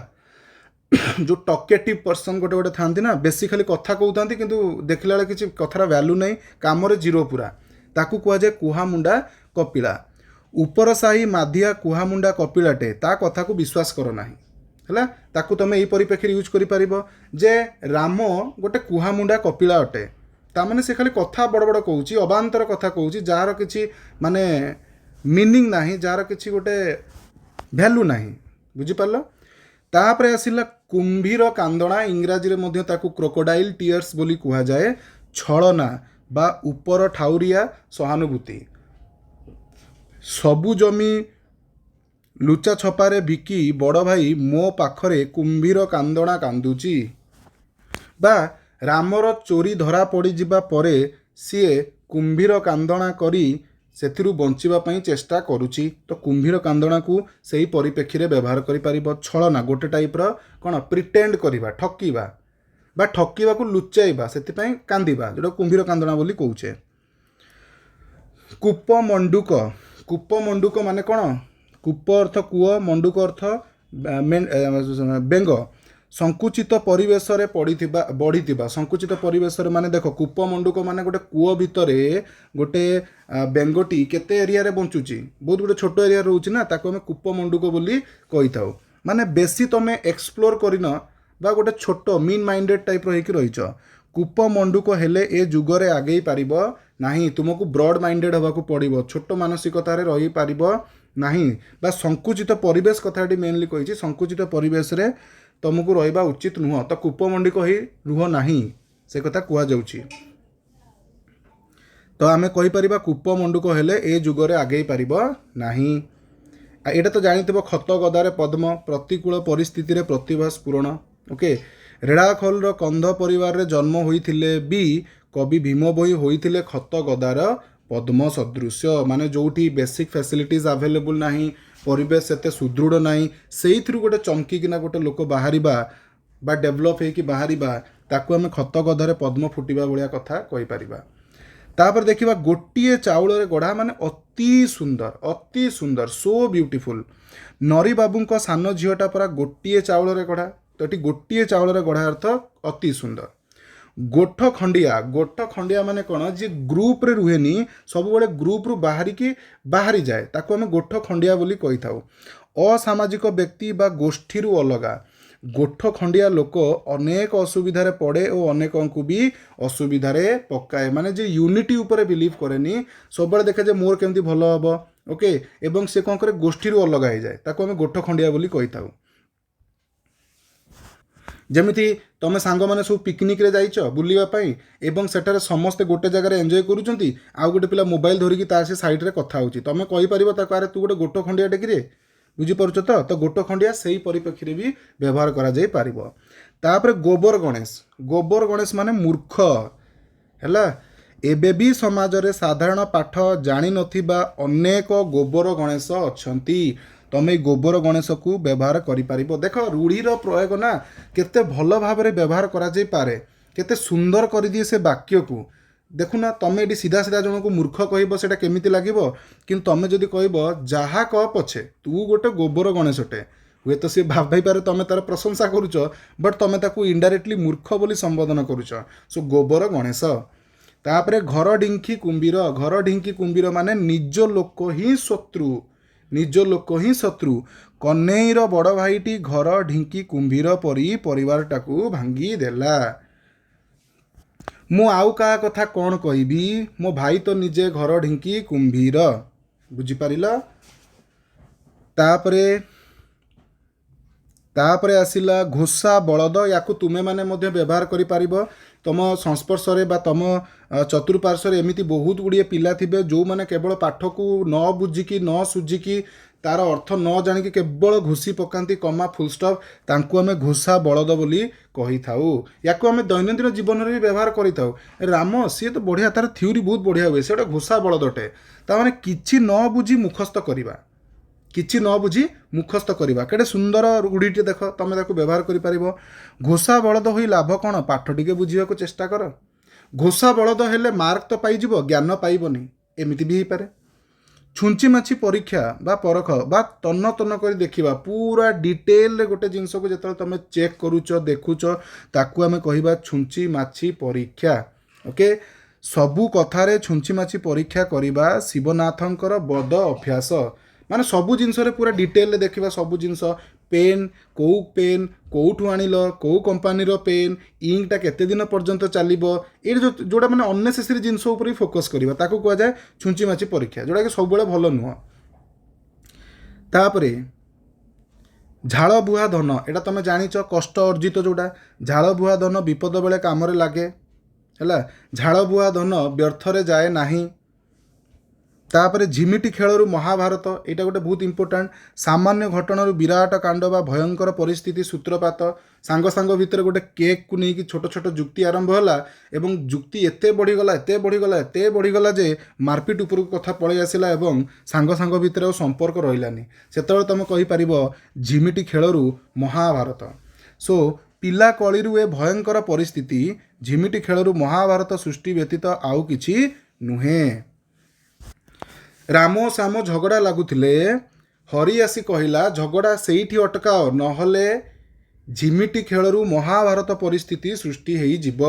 ଯେଉଁ ଟକେଟିଭ୍ ପର୍ସନ୍ ଗୋଟେ ଗୋଟେ ଥାନ୍ତି ନା, ବେଶୀ ଖାଲି କଥା କହୁଥାନ୍ତି କିନ୍ତୁ ଦେଖିଲା ବେଳେ କିଛି କଥାର ଭ୍ୟାଲୁ ନାହିଁ, କାମରେ ଜିରୋ ପୁରା, ତାକୁ କୁହାଯାଏ କୁହାମୁଣ୍ଡା କପିଳା। ଉପର ସାହି ମାଧିଆ କୁହାମୁଣ୍ଡା କପିଳାଟେ, ତା କଥାକୁ ବିଶ୍ୱାସ କର ନାହିଁ। ହେଲା, ତାକୁ ତମେ ଏଇ ପରିପ୍ରେକ୍ଷୀରେ ୟୁଜ୍ କରିପାରିବ ଯେ ରାମ ଗୋଟେ କୁହାମୁଣ୍ଡା କପିଳା ଅଟେ। ତାମାନେ ସେ ଖାଲି କଥା ବଡ଼ ବଡ଼ କହୁଛି, ଅବାନ୍ତର କଥା କହୁଛି, ଯାହାର କିଛି ମାନେ ମିନିଂ ନାହିଁ, ଯାହାର କିଛି ଗୋଟେ ଭ୍ୟାଲୁ ନାହିଁ। ବୁଝିପାରିଲ? ତାପରେ ଆସିଲା କୁମ୍ଭୀର କାନ୍ଦଣା, ଇଂରାଜୀରେ ମଧ୍ୟ ତାକୁ କ୍ରୋକୋଡାଇଲ୍ ଟିୟର୍ସ ବୋଲି କୁହାଯାଏ। ଛଳନା ବା ଉପର ଠାଉରିଆ ସହାନୁଭୂତି। ସବୁ ଜମି ଲୁଚା ଛପାରେ ବିକି ବଡ଼ ଭାଇ ମୋ ପାଖରେ କୁମ୍ଭୀର କାନ୍ଦଣା କାନ୍ଦୁଛି। ବା ରାମର ଚୋରି ଧରା ପଡ଼ିଯିବା ପରେ ସିଏ କୁମ୍ଭୀର କାନ୍ଦଣା କରି ସେଥିରୁ ବଞ୍ଚିବା ପାଇଁ ଚେଷ୍ଟା କରୁଛି। ତ କୁମ୍ଭୀର କାନ୍ଦଣାକୁ ସେଇ ପରିପ୍ରେକ୍ଷୀରେ ବ୍ୟବହାର କରିପାରିବ। ଛଳନା ଗୋଟେ ଟାଇପ୍ର କ'ଣ, ପ୍ରିଟେଣ୍ଡ କରିବା, ଠକିବା ବା ଠକିବାକୁ ଲୁଚାଇବା, ସେଥିପାଇଁ କାନ୍ଦିବା, ଯେଉଁଟା କୁମ୍ଭୀର କାନ୍ଦଣା ବୋଲି କହୁଛେ। କୂପମଣ୍ଡୁକ। କୂପମଣ୍ଡୁକ ମାନେ କ'ଣ? କୂପ ଅର୍ଥ କୂଅ, ମଣ୍ଡୁକ ଅର୍ଥ ବେଙ୍ଗ। ସଂକୁଚିତ ପରିବେଶରେ ପଡ଼ିଥିବା, ବଢ଼ିଥିବା। ସଂକୁଚିତ ପରିବେଶରେ ମାନେ ଦେଖ, କୂପମଣ୍ଡୁକ ମାନେ ଗୋଟେ କୂଅ ଭିତରେ ଗୋଟେ ବେଙ୍ଗଟି କେତେ ଏରିଆରେ ବଞ୍ଚୁଛି? ବହୁତ ଗୋଟେ ଛୋଟ ଏରିଆରେ ରହୁଛି ନା, ତାକୁ ଆମେ କୂପମଣ୍ଡୁକ ବୋଲି କହିଥାଉ। ମାନେ ବେଶୀ ତମେ ଏକ୍ସପ୍ଲୋର କରିନ ବା ଗୋଟେ ଛୋଟ ମିନ୍ ମାଇଣ୍ଡେଡ଼ ଟାଇପ୍ର ହେଇକି ରହିଛ। କୂପମଣ୍ଡୁକ ହେଲେ ଏ ଯୁଗରେ ଆଗେଇ ପାରିବ ନାହିଁ। ତୁମକୁ ବ୍ରଡ୍ ମାଇଣ୍ଡେଡ଼ ହେବାକୁ ପଡ଼ିବ, ଛୋଟ ମାନସିକତାରେ ରହିପାରିବ ନାହିଁ। ବା ସଂକୁଚିତ ପରିବେଶ କଥା ଏଠି ମେନଲି କହିଛି, ସଂକୁଚିତ ପରିବେଶରେ ତୁମକୁ ରହିବା ଉଚିତ ନୁହଁ। ତ କୂପମଣ୍ଡୁକ ହେଇ ରୁହ ନାହିଁ, ସେ କଥା କୁହାଯାଉଛି। ତ ଆମେ କହିପାରିବା କୂପମଣ୍ଡୁକ ହେଲେ ଏ ଯୁଗରେ ଆଗେଇ ପାରିବ ନାହିଁ। ଆଉ ଏଇଟା ତ ଜାଣିଥିବ, ଖତ ଗଦାରେ ପଦ୍ମ, ପ୍ରତିକୂଳ ପରିସ୍ଥିତିରେ ପ୍ରତିଭା ସ୍ଫୁରଣ। ଓକେ, ରେଢ଼ାଖୋଲର କନ୍ଧ ପରିବାରରେ ଜନ୍ମ ହୋଇଥିଲେ ବି କବି ଭୀମ ଭୋଇ ହୋଇଥିଲେ ଖତ ଗଦାର ପଦ୍ମ ସଦୃଶ୍ୟ। ମାନେ ଯେଉଁଠି ବେସିକ୍ ଫ୍ୟାସିଲିଟିଜ୍ ଆଭେଲେବୁଲ୍ ନାହିଁ, ପରିବେଶ ସେତେ ସୁଦୃଢ଼ ନାହିଁ, ସେଇଥିରୁ ଗୋଟେ ଚମକିକିନା ଗୋଟେ ଲୋକ ବାହାରିବା ବା ଡେଭଲପ୍ ହେଇକି ବାହାରିବା, ତାକୁ ଆମେ ଖତ ଗଦାରେ ପଦ୍ମ ଫୁଟିବା ଭଳିଆ କଥା କହିପାରିବା। ତାପରେ ଦେଖିବା ଗୋଟିଏ ଚାଉଳରେ ଗଢ଼ା, ମାନେ ଅତି ସୁନ୍ଦର, ଅତି ସୁନ୍ଦର, ସୋ ବ୍ୟୁଟିଫୁଲ୍। ନରୀ ବାବୁଙ୍କ ସାନ ଝିଅଟା ପରା ଗୋଟିଏ ଚାଉଳରେ ଗଢ଼ା। ତ ଏଠି ଗୋଟିଏ ଚାଉଳରେ ଗଢ଼ା ଅର୍ଥ ଅତି ସୁନ୍ଦର। ଗୋଠ ଖଣ୍ଡିଆ। ଗୋଠ ଖଣ୍ଡିଆ ମାନେ କ'ଣ? ଯିଏ ଗ୍ରୁପରେ ରୁହେନି, ସବୁବେଳେ ଗ୍ରୁପରୁ ବାହାରିକି ବାହାରିଯାଏ, ତାକୁ ଆମେ ଗୋଠ ଖଣ୍ଡିଆ ବୋଲି କହିଥାଉ। ଅସାମାଜିକ ବ୍ୟକ୍ତି ବା ଗୋଷ୍ଠୀରୁ ଅଲଗା। ଗୋଠ ଖଣ୍ଡିଆ ଲୋକ ଅନେକ ଅସୁବିଧାରେ ପଡ଼େ ଓ ଅନେକଙ୍କୁ ବି ଅସୁବିଧାରେ ପକାଏ। ମାନେ ଯେ ୟୁନିଟି ଉପରେ ବିଲିଭ୍ କରେନି, ସବୁବେଳେ ଦେଖେ ଯେ ମୋର କେମିତି ଭଲ ହେବ। ଓକେ, ଏବଂ ସେ କ'ଣ କରେ? ଗୋଷ୍ଠୀରୁ ଅଲଗା ହେଇଯାଏ, ତାକୁ ଆମେ ଗୋଠ ଖଣ୍ଡିଆ ବୋଲି କହିଥାଉ। ଯେମିତି ତମେ ସାଙ୍ଗମାନେ ସବୁ ପିକନିକ୍ରେ ଯାଇଛ ବୁଲିବା ପାଇଁ ଏବଂ ସେଠାରେ ସମସ୍ତେ ଗୋଟେ ଜାଗାରେ ଏନ୍ଜୟ କରୁଛନ୍ତି, ଆଉ ଗୋଟେ ପିଲା ମୋବାଇଲ ଧରିକି ତାର ସେ ସାଇଡ଼୍ରେ କଥା ହେଉଛି, ତମେ କହିପାରିବ ତାକୁ, ଆରେ ତୁ ଗୋଟେ ଗୋଠ ଖଣ୍ଡିଆ କିରେ? ବୁଝିପାରୁଛ ତ? ତ ଗୋଠ ଖଣ୍ଡିଆ ସେଇ ପରିପ୍ରେକ୍ଷୀରେ ବି ବ୍ୟବହାର କରାଯାଇପାରିବ। ତାପରେ ଗୋବର ଗଣେଶ। ଗୋବର ଗଣେଶ ମାନେ ମୂର୍ଖ। ହେଲା, ଏବେ ବି ସମାଜରେ ସାଧାରଣ ପାଠ ଜାଣିନଥିବା ଅନେକ ଗୋବର ଗଣେଶ ଅଛନ୍ତି। ତମେ ଏଇ ଗୋବର ଗଣେଶକୁ ବ୍ୟବହାର କରିପାରିବ। ଦେଖ, ରୂଢ଼ିର ପ୍ରୟୋଗ ନା କେତେ ଭଲ ଭାବରେ ବ୍ୟବହାର କରାଯାଇପାରେ, କେତେ ସୁନ୍ଦର କରିଦିଏ ସେ ବାକ୍ୟକୁ। ଦେଖୁନା, ତମେ ଏଠି ସିଧା ସିଧା ଜଣକୁ ମୂର୍ଖ କହିବ, ସେଇଟା କେମିତି ଲାଗିବ? କିନ୍ତୁ ତମେ ଯଦି କହିବ, ଯାହା କହ ପଛେ ତୁ ଗୋଟେ ଗୋବର ଗଣେଶଟେ, ହୁଏତ ସେ ଭାବିପାରେ ତମେ ତାର ପ୍ରଶଂସା କରୁଛ, ବଟ୍ ତମେ ତାକୁ ଇନଡାଇରେକ୍ଟଲି ମୂର୍ଖ ବୋଲି ସମ୍ବୋଧନ କରୁଛ। ସୋ ଗୋବର ଗଣେଶ। ତାପରେ ଘର ଢିଙ୍କି କୁମ୍ଭୀର। ଘର ଢିଙ୍କି କୁମ୍ଭୀର ମାନେ ନିଜ ଲୋକ ହିଁ ଶତ୍ରୁ, ନିଜ ଲୋକ ହିଁ ଶତ୍ରୁ। କହ୍ନେଇର ବଡ଼ ଭାଇଟି ଘର ଢିଙ୍କି କୁମ୍ଭୀର ପରି ପରିବାରଟାକୁ ଭାଙ୍ଗି ଦେଲା। ମୁଁ ଆଉ କାହା କଥା କ'ଣ କହିବି, ମୋ ଭାଇ ତ ନିଜେ ଘର ଢିଙ୍କି କୁମ୍ଭୀର। ବୁଝିପାରିଲ? ତାପରେ ତାପରେ ଆସିଲା ଘୋଷା ବଳଦ। ୟାକୁ ତୁମେମାନେ ମଧ୍ୟ ବ୍ୟବହାର କରିପାରିବ। ତମ ସଂସ୍ପର୍ଶରେ ବା ତମ ଚତୁଃପାର୍ଶ୍ୱରେ ଏମିତି ବହୁତ ଗୁଡ଼ିଏ ପିଲା ଥିବେ, ଯେଉଁମାନେ କେବଳ ପାଠକୁ ନ ବୁଝିକି, ନ ସୁଝିକି, ତାର ଅର୍ଥ ନ ଜାଣିକି କେବଳ ଘୋଷି ପକାନ୍ତି କମା, ଫୁଲ୍ ଷ୍ଟପ୍। ତାଙ୍କୁ ଆମେ ଘୋଷା ବଳଦ ବୋଲି କହିଥାଉ। ୟାକୁ ଆମେ ଦୈନନ୍ଦିନ ଜୀବନରେ ବି ବ୍ୟବହାର କରିଥାଉ। ରାମ, ସିଏ ତ ବଢ଼ିଆ, ତାର ଥିଓରି ବହୁତ ବଢ଼ିଆ ହୁଏ, ସେ ଗୋଟେ ଘୋଷା ବଳଦଟେ। ତାମାନେ କିଛି ନ ବୁଝି ମୁଖସ୍ଥ କରିବା, କିଛି ନ ବୁଝି ମୁଖସ୍ଥ କରିବା। କେଡ଼େ ସୁନ୍ଦର ରୂଢ଼ିଟେ ଦେଖ, ତମେ ତାକୁ ବ୍ୟବହାର କରିପାରିବ। ଘୋଷା ବଳଦ ହୋଇ ଲାଭ କ'ଣ, ପାଠ ଟିକେ ବୁଝିବାକୁ ଚେଷ୍ଟା କର। ଘୋଷା ବଳଦ ହେଲେ ମାର୍କ ତ ପାଇଯିବ, ଜ୍ଞାନ ପାଇବନି, ଏମିତି ବି ହେଇପାରେ। ଛୁଞ୍ଚି ମାଛି ପରୀକ୍ଷା ବା ପରଖ ବା ତନ୍ନ ତନ୍ନ କରି ଦେଖିବା, ପୁରା ଡିଟେଲରେ ଗୋଟେ ଜିନିଷକୁ ଯେତେବେଳେ ତମେ ଚେକ୍ କରୁଛ, ଦେଖୁଛ, ତାକୁ ଆମେ କହିବା ଛୁଞ୍ଚି ମାଛି ପରୀକ୍ଷା। ଓକେ, ସବୁ କଥାରେ ଛୁଞ୍ଚି ମାଛି ପରୀକ୍ଷା କରିବା ଶିବନାଥଙ୍କର ବଦ ଅଭ୍ୟାସ। ମାନେ ସବୁ ଜିନିଷରେ ପୁରା ଡିଟେଲରେ ଦେଖିବା ସବୁ ଜିନିଷ। ପେନ୍, କେଉଁ ପେନ୍, କେଉଁଠୁ ଆଣିଲ, କେଉଁ କମ୍ପାନୀର ପେନ୍, ଇଙ୍କଟା କେତେ ଦିନ ପର୍ଯ୍ୟନ୍ତ ଚାଲିବ, ଏଇଟା ଯେଉଁଟା ମାନେ ଅନ୍ନେସେସରି ଜିନିଷ ଉପରେ ବି ଫୋକସ୍ କରିବା, ତାକୁ କୁହାଯାଏ ଛୁଞ୍ଚି ମାଛି ପରୀକ୍ଷା, ଯେଉଁଟାକି ସବୁବେଳେ ଭଲ ନୁହଁ। ତାପରେ ଝାଳ ବୁହା ଧନ, ଏଇଟା ତୁମେ ଜାଣିଛ, କଷ୍ଟ ଅର୍ଜିତ ଯେଉଁଟା। ଝାଳ ବୁହା ଧନ ବିପଦ ବେଳେ କାମରେ ଲାଗେ, ହେଲା। ଝାଳ ବୁହା ଧନ ବ୍ୟର୍ଥରେ ଯାଏ ନାହିଁ। ତାପରେ ଝିମିଟି ଖେଳରୁ ମହାଭାରତ, ଏଇଟା ଗୋଟେ ବହୁତ ଇମ୍ପୋର୍ଟାଣ୍ଟ। ସାମାନ୍ୟ ଘଟଣାରୁ ବିରାଟ କାଣ୍ଡ ବା ଭୟଙ୍କର ପରିସ୍ଥିତି ସୂତ୍ରପାତ। ସାଙ୍ଗ ସାଙ୍ଗ ଭିତରେ ଗୋଟେ କେକ୍କୁ ନେଇକି ଛୋଟ ଛୋଟ ଯୁକ୍ତି ଆରମ୍ଭ ହେଲା ଏବଂ ଯୁକ୍ତି ଏତେ ବଢ଼ିଗଲା, ଏତେ ବଢ଼ିଗଲା, ଏତେ ବଢ଼ିଗଲା ଯେ ମାରପିଟ ଉପରକୁ କଥା ପଳେଇ ଆସିଲା ଏବଂ ସାଙ୍ଗ ସାଙ୍ଗ ଭିତରେ ଆଉ ସମ୍ପର୍କ ରହିଲାନି। ସେତେବେଳେ ତୁମେ କହିପାରିବ ଝିମିଟି ଖେଳରୁ ମହାଭାରତ। ସୋ ପିଲା କଳିରୁ ଏ ଭୟଙ୍କର ପରିସ୍ଥିତି ଝିମିଟି ଖେଳରୁ ମହାଭାରତ ସୃଷ୍ଟି ବ୍ୟତୀତ ଆଉ କିଛି ନୁହେଁ। ରାମ ଓ ଶ୍ୟାମ ଝଗଡ଼ା ଲାଗୁଥିଲେ, ହରି ଆସି କହିଲା ଝଗଡ଼ା ସେଇଠି ଅଟକାଅ, ନହେଲେ ଝିମିଟି ଖେଳରୁ ମହାଭାରତ ପରିସ୍ଥିତି ସୃଷ୍ଟି ହେଇଯିବ।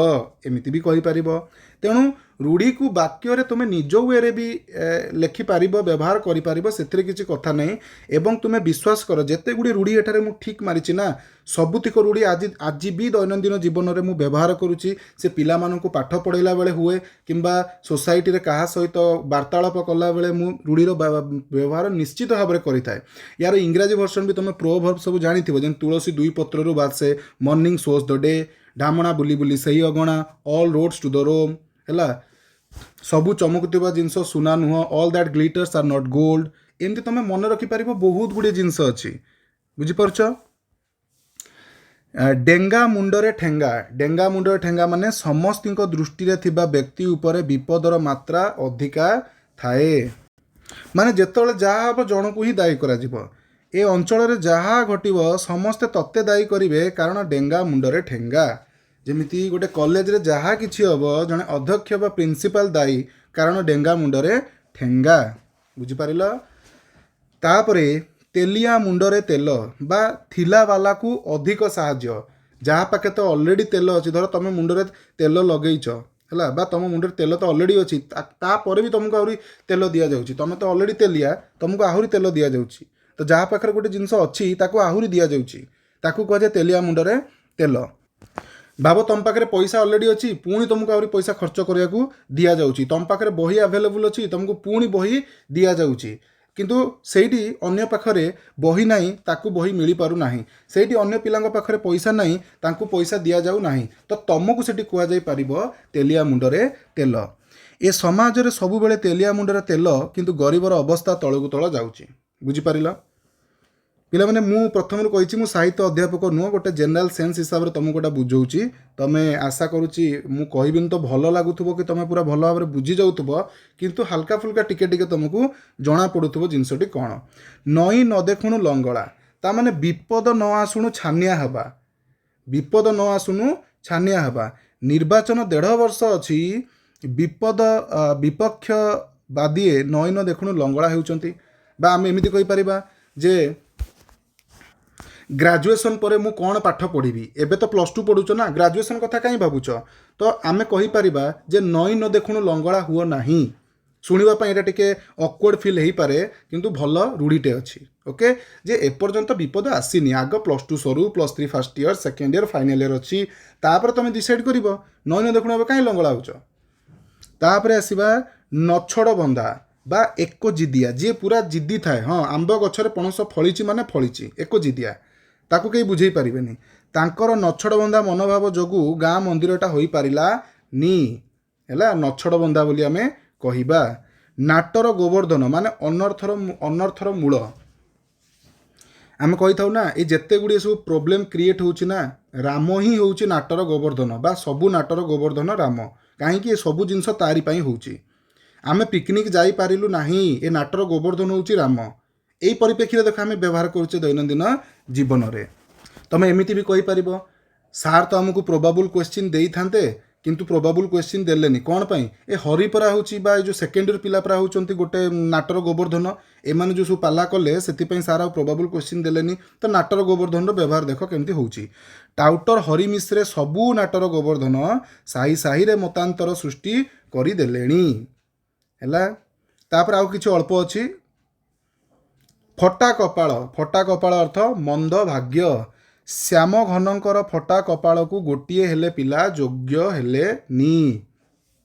ଏମିତି ବି କହିପାରିବ। ତେଣୁ ରୂଢ଼ିକୁ ବାକ୍ୟରେ ତୁମେ ନିଜ ୱେରେ ବି ଲେଖିପାରିବ, ବ୍ୟବହାର କରିପାରିବ, ସେଥିରେ କିଛି କଥା ନାହିଁ। ଏବଂ ତୁମେ ବିଶ୍ୱାସ କର, ଯେତେ ଗୁଡ଼ିଏ ରୂଢ଼ି ଏଠାରେ ମୁଁ ଠିକ୍ ମାରିଛି ନା, ସବୁତିକ ରୂଢ଼ି ଆଜି ଆଜି ବି ଦୈନନ୍ଦିନ ଜୀବନରେ ମୁଁ ବ୍ୟବହାର କରୁଛି। ସେ ପିଲାମାନଙ୍କୁ ପାଠ ପଢ଼ାଇଲା ବେଳେ ହୁଏ କିମ୍ବା ସୋସାଇଟିରେ କାହା ସହିତ ବାର୍ତ୍ତାଳାପ କଲାବେଳେ ମୁଁ ରୂଢ଼ିର ବ୍ୟବହାର ନିଶ୍ଚିତ ଭାବରେ କରିଥାଏ। ୟାର ଇଂରାଜୀ ଭର୍ସନ୍ ବି ତୁମେ ପ୍ରୋଭର୍ବ ସବୁ ଜାଣିଥିବ, ଯେମିତି ତୁଳସୀ ଦୁଇ ପତ୍ରରୁ ବାସେ, ମର୍ଣ୍ଣିଂ ସୋସ୍ ଦ ଡେ, ଢାମଣା ବୁଲି ବୁଲି ସେଇ ଅଗଣା, all roads to the Rome, ହେଲା, ସବୁ ଚମକୁଥିବା ଜିନିଷ ସୁନା ନୁହଁ, all that glitters are not gold। ଏମିତି ତୁମେ ମନେ ରଖିପାରିବ, ବହୁତ ଗୁଡ଼ିଏ ଜିନିଷ ଅଛି, ବୁଝିପାରୁଛ? ଡେଙ୍ଗା ମୁଣ୍ଡରେ ଠେଙ୍ଗା। ଡେଙ୍ଗା ମୁଣ୍ଡରେ ଠେଙ୍ଗା ମାନେ ସମସ୍ତିଙ୍କ ଦୃଷ୍ଟିରେ ଥିବା ବ୍ୟକ୍ତି ଉପରେ ବିପଦର ମାତ୍ରା ଅଧିକା ଥାଏ। ମାନେ ଯେତେବେଳେ ଯାହା ହେବ ଜଣକୁ ହିଁ ଦାୟୀ କରାଯିବ। ଏ ଅଞ୍ଚଳରେ ଯାହା ଘଟିବ ସମସ୍ତେ ତତେ ଦାୟୀ କରିବେ, କାରଣ ଡେଙ୍ଗା ମୁଣ୍ଡରେ ଠେଙ୍ଗା। ଯେମିତି ଗୋଟେ କଲେଜରେ ଯାହା କିଛି ହେବ ଜଣେ ଅଧ୍ୟକ୍ଷ ବା ପ୍ରିନ୍ସିପାଲ ଦାୟୀ, କାରଣ ଡେଙ୍ଗା ମୁଣ୍ଡରେ ଠେଙ୍ଗା। ବୁଝିପାରିଲ? ତାପରେ ତେଲିଆ ମୁଣ୍ଡରେ ତେଲ ବା ଥିଲା ବାଲାକୁ ଅଧିକ ସାହାଯ୍ୟ। ଯାହା ପାଖେ ତ ଅଲରେଡ଼ି ତେଲ ଅଛି, ଧର ତୁମେ ମୁଣ୍ଡରେ ତେଲ ଲଗେଇଛ, ହେଲା, ବା ତୁମ ମୁଣ୍ଡରେ ତେଲ ତ ଅଲରେଡ଼ି ଅଛି, ତାପରେ ବି ତୁମକୁ ଆହୁରି ତେଲ ଦିଆଯାଉଛି। ତୁମେ ତ ଅଲରେଡ଼ି ତେଲିଆ, ତୁମକୁ ଆହୁରି ତେଲ ଦିଆଯାଉଛି। ତ ଯାହା ପାଖରେ ଗୋଟେ ଜିନିଷ ଅଛି ତାକୁ ଆହୁରି ଦିଆଯାଉଛି, ତାକୁ କୁହାଯାଏ ତେଲିଆ ମୁଣ୍ଡରେ ତେଲ। ଭାବ ତୁମ ପାଖରେ ପଇସା ଅଲରେଡ଼ି ଅଛି, ପୁଣି ତୁମକୁ ଆହୁରି ପଇସା ଖର୍ଚ୍ଚ କରିବାକୁ ଦିଆଯାଉଛି। ତୁମ ପାଖରେ ବହି ଆଭେଲେବୁଲ୍ ଅଛି, ତୁମକୁ ପୁଣି ବହି ଦିଆଯାଉଛି। କିନ୍ତୁ ସେଇଠି ଅନ୍ୟ ପାଖରେ ବହି ନାହିଁ, ତାକୁ ବହି ମିଳିପାରୁନାହିଁ। ସେଇଠି ଅନ୍ୟ ପିଲାଙ୍କ ପାଖରେ ପଇସା ନାହିଁ, ତାଙ୍କୁ ପଇସା ଦିଆଯାଉ ନାହିଁ। ତ ତୁମକୁ ସେଠି କୁହାଯାଇପାରିବ ତେଲିଆ ମୁଣ୍ଡରେ ତେଲ। ଏ ସମାଜରେ ସବୁବେଳେ ତେଲିଆ ମୁଣ୍ଡରେ ତେଲ, କିନ୍ତୁ ଗରିବର ଅବସ୍ଥା ତଳକୁ ତଳ ଯାଉଛି। ବୁଝିପାରିଲ ପିଲାମାନେ? ମୁଁ ପ୍ରଥମରୁ କହିଛି ମୁଁ ସାହିତ୍ୟ ଅଧ୍ୟାପକ ନୁହଁ, ଗୋଟେ ଜେନେରାଲ ସେନ୍ସ ହିସାବରେ ତୁମକୁ ଗୋଟେ ବୁଝଉଛି। ତୁମେ ଆଶା କରୁଛି ମୁଁ କହିବିନି ତ ଭଲ ଲାଗୁଥିବ କି ତୁମେ ପୁରା ଭଲ ଭାବରେ ବୁଝି ଯାଉଥିବ, କିନ୍ତୁ ହାଲକା ଫୁଲକା ଟିକେ ଟିକେ ତୁମକୁ ଜଣା ପଡ଼ୁଥିବ ଜିନିଷଟି କ'ଣ। ନଈ ନ ଦେଖୁଣୁ ଲଙ୍ଗଳା, ତା ମାନେ ବିପଦ ନ ଆସୁଣୁ ଛାନିଆ ହେବା। ବିପଦ ନ ଆସୁଣୁ ଛାନିଆ ହେବା। ନିର୍ବାଚନ 1.5 ବର୍ଷ ଅଛି, ବିପଦ ବିପକ୍ଷବାଦୀଏ ନଈ ନ ଦେଖୁଣୁ ଲଙ୍ଗଳା ହେଉଛନ୍ତି। ବା ଆମେ ଏମିତି କହିପାରିବା ଯେ ଗ୍ରାଜୁଏସନ୍ ପରେ ମୁଁ କ'ଣ ପାଠ ପଢ଼ିବି? ଏବେ ତ +2 ପଢ଼ୁଛ ନା, ଗ୍ରାଜୁଏସନ୍ କଥା କାହିଁ ଭାବୁଛ? ତ ଆମେ କହିପାରିବା ଯେ ନଈ ନ ଦେଖୁଣୁ ଲଙ୍ଗଳା ହୁଅ ନାହିଁ। ଶୁଣିବା ପାଇଁ ଏଇଟା ଟିକେ ଅକ୍ୱାର୍ଡ଼ ଫିଲ୍ ହେଇପାରେ, କିନ୍ତୁ ଭଲ ରୂଢ଼ିଟେ ଅଛି। ଓକେ, ଯେ ଏପର୍ଯ୍ୟନ୍ତ ବିପଦ ଆସିନି, ଆଗ +2 ସରୁ, +3 first year, second year, final year ଅଛି, ତାପରେ ତୁମେ ଡିସାଇଡ଼୍ କରିବ। ନଈ ନ ଦେଖୁଣୁ ଏବେ କାହିଁ ଲଙ୍ଗଳା ହେଉଛ? ତାପରେ ଆସିବା ନଛଡ଼ ବନ୍ଧା ବା ଏକ ଜିଦିଆ। ଯିଏ ପୁରା ଜିଦି ଥାଏ, ହଁ ଆମ୍ବ ଗଛରେ ପଣସ ଫଳିଛି ମାନେ ଫଳିଛି, ଏକ ଜିଦିଆ, ତାକୁ କେହି ବୁଝେଇ ପାରିବେନି। ତାଙ୍କର ନଛଡ଼ ବନ୍ଧା ମନୋଭାବ ଯୋଗୁଁ ଗାଁ ମନ୍ଦିରଟା ହୋଇପାରିଲା ନି, ହେଲା, ନଛଡ଼ ବନ୍ଧା ବୋଲି ଆମେ କହିବା। ନାଟର ଗୋବର୍ଦ୍ଧନ ମାନେ ଅନର୍ଥର ମୂଳ। ଆମେ କହିଥାଉ ନା, ଏ ଯେତେ ଗୁଡ଼ିଏ ସବୁ ପ୍ରୋବ୍ଲେମ୍ କ୍ରିଏଟ୍ ହେଉଛି ନା, ରାମ ହିଁ ହେଉଛି ନାଟର ଗୋବର୍ଦ୍ଧନ ବା ସବୁ ନାଟର ଗୋବର୍ଦ୍ଧନ ରାମ। କାହିଁକି ଏ ସବୁ ଜିନିଷ ତାରି ପାଇଁ ହେଉଛି। ଆମେ ପିକନିକ୍ ଯାଇପାରିଲୁ ନାହିଁ, ଏ ନାଟର ଗୋବର୍ଦ୍ଧନ ହେଉଛି ରାମ। ଏଇ ପରିପ୍ରେକ୍ଷୀରେ ଦେଖ ଆମେ ବ୍ୟବହାର କରୁଛେ ଦୈନନ୍ଦିନ ଜୀବନରେ। ତୁମେ ଏମିତି ବି କହିପାରିବ, ସାର୍ ତ ଆମକୁ ପ୍ରୋବାବୁଲ୍ କ୍ୱେଶ୍ଚିନ୍ ଦେଇଥାନ୍ତେ, କିନ୍ତୁ ପ୍ରୋବାବୁଲ୍ କ୍ୱେଶ୍ଚିନ୍ ଦେଲେନି, କ'ଣ ପାଇଁ? ଏ ହରି ପରା ହେଉଛି ବା ଏ ଯେଉଁ ସେକେଣ୍ଡ ଇୟର ପିଲା ପରା ହେଉଛନ୍ତି ଗୋଟେ ନାଟର ଗୋବର୍ଦ୍ଧନ, ଏମାନେ ଯେଉଁ ସବୁ ପାଲା କଲେ ସେଥିପାଇଁ ସାର୍ ଆଉ ପ୍ରୋବାବୁଲ୍ କ୍ୱେଶ୍ଚିନ୍ ଦେଲେନି। ତ ନାଟର ଗୋବର୍ଦ୍ଧନର ବ୍ୟବହାର ଦେଖ କେମିତି ହେଉଛି। ଟାଉଟର ହରି ମିଶ୍ରେ ସବୁ ନାଟର ଗୋବର୍ଦ୍ଧନ ସାହି ସାହିରେ ମତାନ୍ତର ସୃଷ୍ଟି କରିଦେଲେଣି, ହେଲା। ତାପରେ ଆଉ କିଛି ଅଳ୍ପ ଅଛି। ଫଟା କପାଳ, ଫଟା କପାଳ ଅର୍ଥ ମନ୍ଦ ଭାଗ୍ୟ। ଶ୍ୟାମ ଘନଙ୍କର ଫଟା କପାଳକୁ ଗୋଟିଏ ହେଲେ ପିଲା ଯୋଗ୍ୟ ହେଲେନି।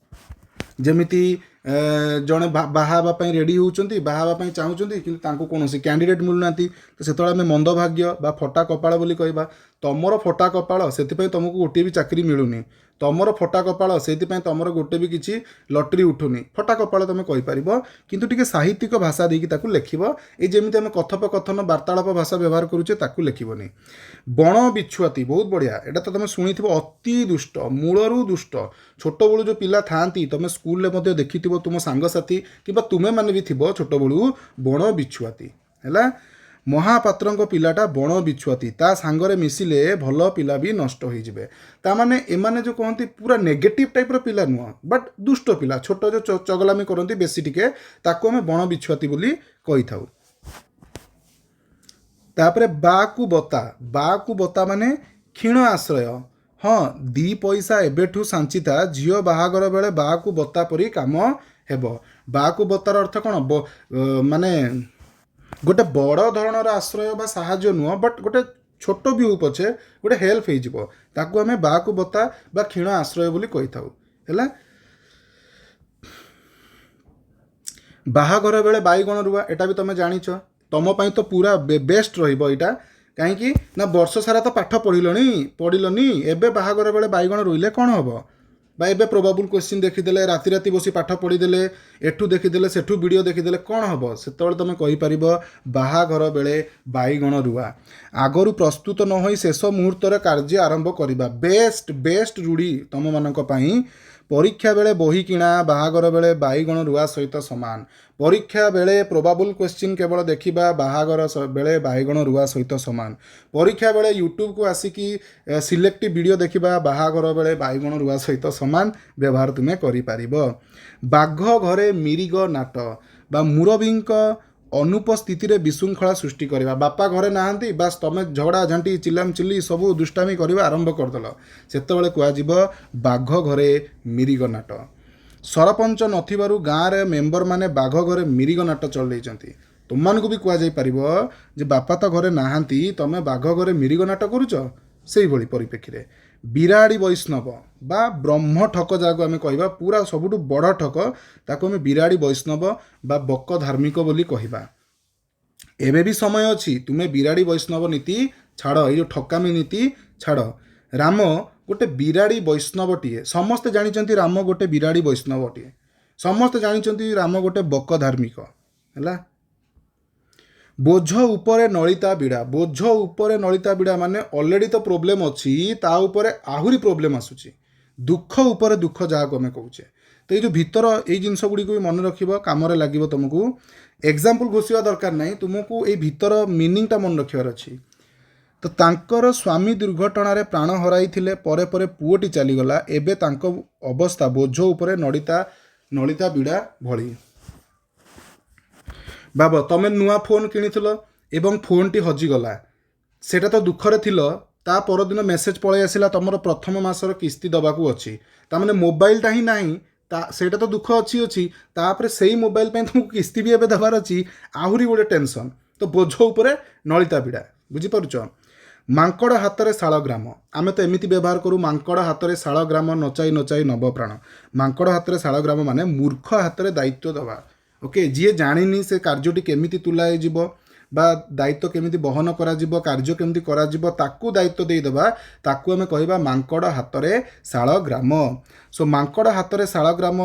ଯେମିତି ଜଣେ ବାହା ହେବା ପାଇଁ ରେଡ଼ି ହେଉଛନ୍ତି, ବାହା ହେବା ପାଇଁ ଚାହୁଁଛନ୍ତି, କିନ୍ତୁ ତାଙ୍କୁ କୌଣସି କ୍ୟାଣ୍ଡିଡେଟ୍ ମିଳୁନାହାନ୍ତି, ତ ସେତେବେଳେ ଆମେ ମନ୍ଦ ଭାଗ୍ୟ ବା ଫଟା କପାଳ ବୋଲି କହିବା। ତମର ଫଟା କପାଳ, ସେଥିପାଇଁ ତମକୁ ଗୋଟିଏ ବି ଚାକିରି ମିଳୁନି। ତମର ଫଟା କପାଳ, ସେଇଥିପାଇଁ ତମର ଗୋଟେ ବି କିଛି ଲଟେରୀ ଉଠୁନି। ଫଟା କପାଳ ତମେ କହିପାରିବ, କିନ୍ତୁ ଟିକେ ସାହିତ୍ୟିକ ଭାଷା ଦେଇକି ତାକୁ ଲେଖିବ। ଏଇ ଯେମିତି ଆମେ କଥୋପକଥନ ବାର୍ତ୍ତାଳାପ ଭାଷା ବ୍ୟବହାର କରୁଛେ, ତାକୁ ଲେଖିବନି। ବଣ ବିଛୁଆତି, ବହୁତ ବଢ଼ିଆ, ଏଇଟା ତ ତମେ ଶୁଣିଥିବ। ଅତି ଦୁଷ୍ଟ, ମୂଳରୁ ଦୁଷ୍ଟ। ଛୋଟବେଳୁ ଯେଉଁ ପିଲା ଥାଆନ୍ତି, ତମେ ସ୍କୁଲରେ ମଧ୍ୟ ଦେଖିଥିବ, ତୁମ ସାଙ୍ଗସାଥି କିମ୍ବା ତୁମେମାନେ ବି ଥିବ ଛୋଟବେଳୁ, ବଣ ବିଛୁଆତି ହେଲା। ମହାପାତ୍ରଙ୍କ ପିଲାଟା ବଣ ବିଛୁଆତି, ତା ସାଙ୍ଗରେ ମିଶିଲେ ଭଲ ପିଲା ବି ନଷ୍ଟ ହୋଇଯିବେ। ତାମାନେ ଏମାନେ ଯେଉଁ କହନ୍ତି ପୁରା ନେଗେଟିଭ୍ ଟାଇପ୍ର ପିଲା ନୁହଁ, ବଟ୍ ଦୁଷ୍ଟ ପିଲା, ଛୋଟ ଯେଉଁ ଚଗଲାମି କରନ୍ତି ବେଶୀ ଟିକେ, ତାକୁ ଆମେ ବଣ ବିଛୁଆତି ବୋଲି କହିଥାଉ। ତାପରେ ବାକୁ ବତା, ବାକୁ ବତା ମାନେ କ୍ଷୀଣ ଆଶ୍ରୟ। ହଁ, 2 ପଇସା ଏବେଠୁ ସାଞ୍ଚିତା, ଝିଅ ବାହାଘର ବେଳେ ବାକୁ ବତା ପରି କାମ ହେବ। ବାକୁ ବତାର ଅର୍ଥ କ'ଣ? ମାନେ ଗୋଟେ ବଡ଼ ଧରଣର ଆଶ୍ରୟ ବା ସାହାଯ୍ୟ ନୁହଁ, ବଟ୍ ଗୋଟେ ଛୋଟ ବି ହଉ ପଛେ ଗୋଟେ ହେଲ୍ପ ହେଇଯିବ, ତାକୁ ଆମେ ବାକୁ ବତା ବା କ୍ଷୀଣ ଆଶ୍ରୟ ବୋଲି କହିଥାଉ। ହେଲା, ବାହାଘର ବେଳେ ବାଇଗଣ ରୁଆ, ଏଇଟା ବି ତମେ ଜାଣିଛ, ତମ ପାଇଁ ତ ପୁରା ବେଷ୍ଟ ରହିବ ଏଇଟା। କାହିଁକି ନା ବର୍ଷ ସାରା ତ ପାଠ ପଢ଼ିଲନି, ଏବେ ବାହାଘର ବେଳେ ବାଇଗଣ ରୋଇଲେ କ'ଣ ହେବ? ବା ଏବେ ପ୍ରୋବାବୁଲ୍ କୋଶ୍ଚିନ୍ ଦେଖିଦେଲେ, ରାତି ରାତି ବସି ପାଠ ପଢ଼ିଦେଲେ, ଏଠୁ ଦେଖିଦେଲେ ସେଠୁ ଭିଡ଼ିଓ ଦେଖିଦେଲେ କ'ଣ ହେବ? ସେତେବେଳେ ତୁମେ କହିପାରିବ ବାହାଘର ବେଳେ ବାଇଗଣ ରୁଆ। ଆଗରୁ ପ୍ରସ୍ତୁତ ନ ହୋଇ ଶେଷ ମୁହୂର୍ତ୍ତରେ କାର୍ଯ୍ୟ ଆରମ୍ଭ କରିବା, ବେଷ୍ଟ ବେଷ୍ଟ ରୂଢ଼ି ତୁମମାନଙ୍କ ପାଇଁ। ପରୀକ୍ଷା ବେଳେ ବହି କିଣା ବାହାଘର ବେଳେ ବାଇଗଣ ରୁଆ ସହିତ ସମାନ। ପରୀକ୍ଷା ବେଳେ ପ୍ରୋବାବୁଲ୍ କୋଶ୍ଚିନ୍ କେବଳ ଦେଖିବା ବାହାଘର ବେଳେ ବାଇଗଣ ରୁଆ ସହିତ ସମାନ। ପରୀକ୍ଷା ବେଳେ ୟୁଟ୍ୟୁବକୁ ଆସିକି ସିଲେକ୍ଟିଭ୍ ଭିଡ଼ିଓ ଦେଖିବା ବାହାଘର ବେଳେ ବାଇଗଣ ରୁଆ ସହିତ ସମାନ ବ୍ୟବହାର ତୁମେ କରିପାରିବ। ବାଘ ଘରେ ମିରିଗ ନାଟ ବା ମୁରବୀଙ୍କ ଅନୁପସ୍ଥିତିରେ ବିଶୃଙ୍ଖଳା ସୃଷ୍ଟି କରିବା। ବାପା ଘରେ ନାହାନ୍ତି, ବାସ୍ ତମେ ଝଗଡ଼ା ଝାଣ୍ଟି ଚିଲାମ ଚିଲି ସବୁ ଦୁଷ୍ଟାମି କରିବା ଆରମ୍ଭ କରିଦେଲ, ସେତେବେଳେ କୁହାଯିବ ବାଘ ଘରେ ମିରିଗ ନାଟ। ସରପଞ୍ଚ ନଥିବାରୁ ଗାଁରେ ମେମ୍ବରମାନେ ବାଘ ଘରେ ମିରିଗ ନାଟ ଚଲେଇଛନ୍ତି। ତୁମମାନଙ୍କୁ ବି କୁହାଯାଇପାରିବ ଯେ ବାପା ତ ଘରେ ନାହାନ୍ତି, ତମେ ବାଘ ଘରେ ମିରିଗ ନାଟ କରୁଛ। ସେଇଭଳି ପରିପ୍ରେକ୍ଷୀରେ ବିରାଡ଼ି ବୈଷ୍ଣବ ବା ବ୍ରହ୍ମ ଠକ, ଯାହାକୁ ଆମେ କହିବା ପୁରା ସବୁଠୁ ବଡ଼ ଠକ, ତାକୁ ଆମେ ବିରାଡ଼ି ବୈଷ୍ଣବ ବା ବକ ଧାର୍ମିକ ବୋଲି କହିବା। ଏବେ ବି ସମୟ ଅଛି, ତୁମେ ବିରାଡ଼ି ବୈଷ୍ଣବ ନୀତି ଛାଡ଼, ଏଇ ଯେଉଁ ଠକାମି ନୀତି ଛାଡ଼। ରାମ ଗୋଟେ ବିରାଡ଼ି ବୈଷ୍ଣବଟିଏ, ସମସ୍ତେ ଜାଣିଛନ୍ତି ରାମ ଗୋଟେ ବିରାଡ଼ି ବୈଷ୍ଣବଟିଏ, ସମସ୍ତେ ଜାଣିଛନ୍ତି ରାମ ଗୋଟେ ବକ ଧାର୍ମିକ। ହେଲା, ବୋଝ ଉପରେ ନଳିତା ବିଡ଼ା, ବୋଝ ଉପରେ ନଳିତା ବିଡ଼ା ମାନେ ଅଲରେଡ଼ି ତ ପ୍ରୋବ୍ଲେମ୍ ଅଛି, ତା ଉପରେ ଆହୁରି ପ୍ରୋବ୍ଲେମ୍ ଆସୁଛି, ଦୁଃଖ ଉପରେ ଦୁଃଖ ଯାହାକୁ ଆମେ କହୁଛେ। ତ ଏଇ ଯେଉଁ ଭିତର ଏଇ ଜିନିଷ ଗୁଡ଼ିକୁ ବି ମନେ ରଖିବ, କାମରେ ଲାଗିବ ତୁମକୁ। ଏକ୍ଜାମ୍ପଲ୍ ଘୋଷିବା ଦରକାର ନାହିଁ, ତୁମକୁ ଏଇ ଭିତର ମିନିଂଟା ମନେ ରଖିବାର ଅଛି। ତ ତାଙ୍କର ସ୍ୱାମୀ ଦୁର୍ଘଟଣାରେ ପ୍ରାଣ ହରାଇଥିଲେ, ପରେ ପରେ ପୁଅଟି ଚାଲିଗଲା, ଏବେ ତାଙ୍କ ଅବସ୍ଥା ବୋଝ ଉପରେ ନଳିତା ବିଡ଼ା ଭଳି। ଭାବ ତମେ ନୂଆ ଫୋନ୍ କିଣିଥିଲ ଏବଂ ଫୋନ୍ଟି ହଜିଗଲା, ସେଇଟା ତ ଦୁଃଖରେ ଥିଲ, ତା ପରଦିନ ମେସେଜ୍ ପଳେଇ ଆସିଲା ତମର ପ୍ରଥମ ମାସର କିସ୍ତି ଦେବାକୁ ଅଛି, ତାମାନେ ମୋବାଇଲଟା ହିଁ ନାହିଁ, ତା ସେଇଟା ତ ଦୁଃଖ ଅଛି ଅଛି, ତାପରେ ସେଇ ମୋବାଇଲ ପାଇଁ ତୁମକୁ କିସ୍ତି ବି ଏବେ ଦେବାର ଅଛି, ଆହୁରି ଗୋଟେ ଟେନସନ୍। ତ ବୋଝ ଉପରେ ନଳିତା ବିଡ଼ା, ବୁଝିପାରୁଛ? ମାଙ୍କଡ଼ ହାତରେ ଶାଳଗ୍ରାମ, ଆମେ ତ ଏମିତି ବ୍ୟବହାର କରୁ, ମାଙ୍କଡ଼ ହାତରେ ଶାଳଗ୍ରାମ ନଚାଇ ନଚାଇ ନବ ପ୍ରାଣ। ମାଙ୍କଡ଼ ହାତରେ ଶାଳଗ୍ରାମ ମାନେ ମୂର୍ଖ ହାତରେ ଦାୟିତ୍ୱ ଦେବା। ଓକେ, ଯିଏ ଜାଣିନି ସେ କାର୍ଯ୍ୟଟି କେମିତି ତୁଲା ହେଇଯିବ ବା ଦାୟିତ୍ୱ କେମିତି ବହନ କରାଯିବ, କାର୍ଯ୍ୟ କେମିତି କରାଯିବ, ତାକୁ ଦାୟିତ୍ୱ ଦେଇଦେବା, ତାକୁ ଆମେ କହିବା ମାଙ୍କଡ଼ ହାତରେ ଶାଳଗ୍ରାମ। ସୋ ମାଙ୍କଡ଼ ହାତରେ ଶାଳଗ୍ରାମ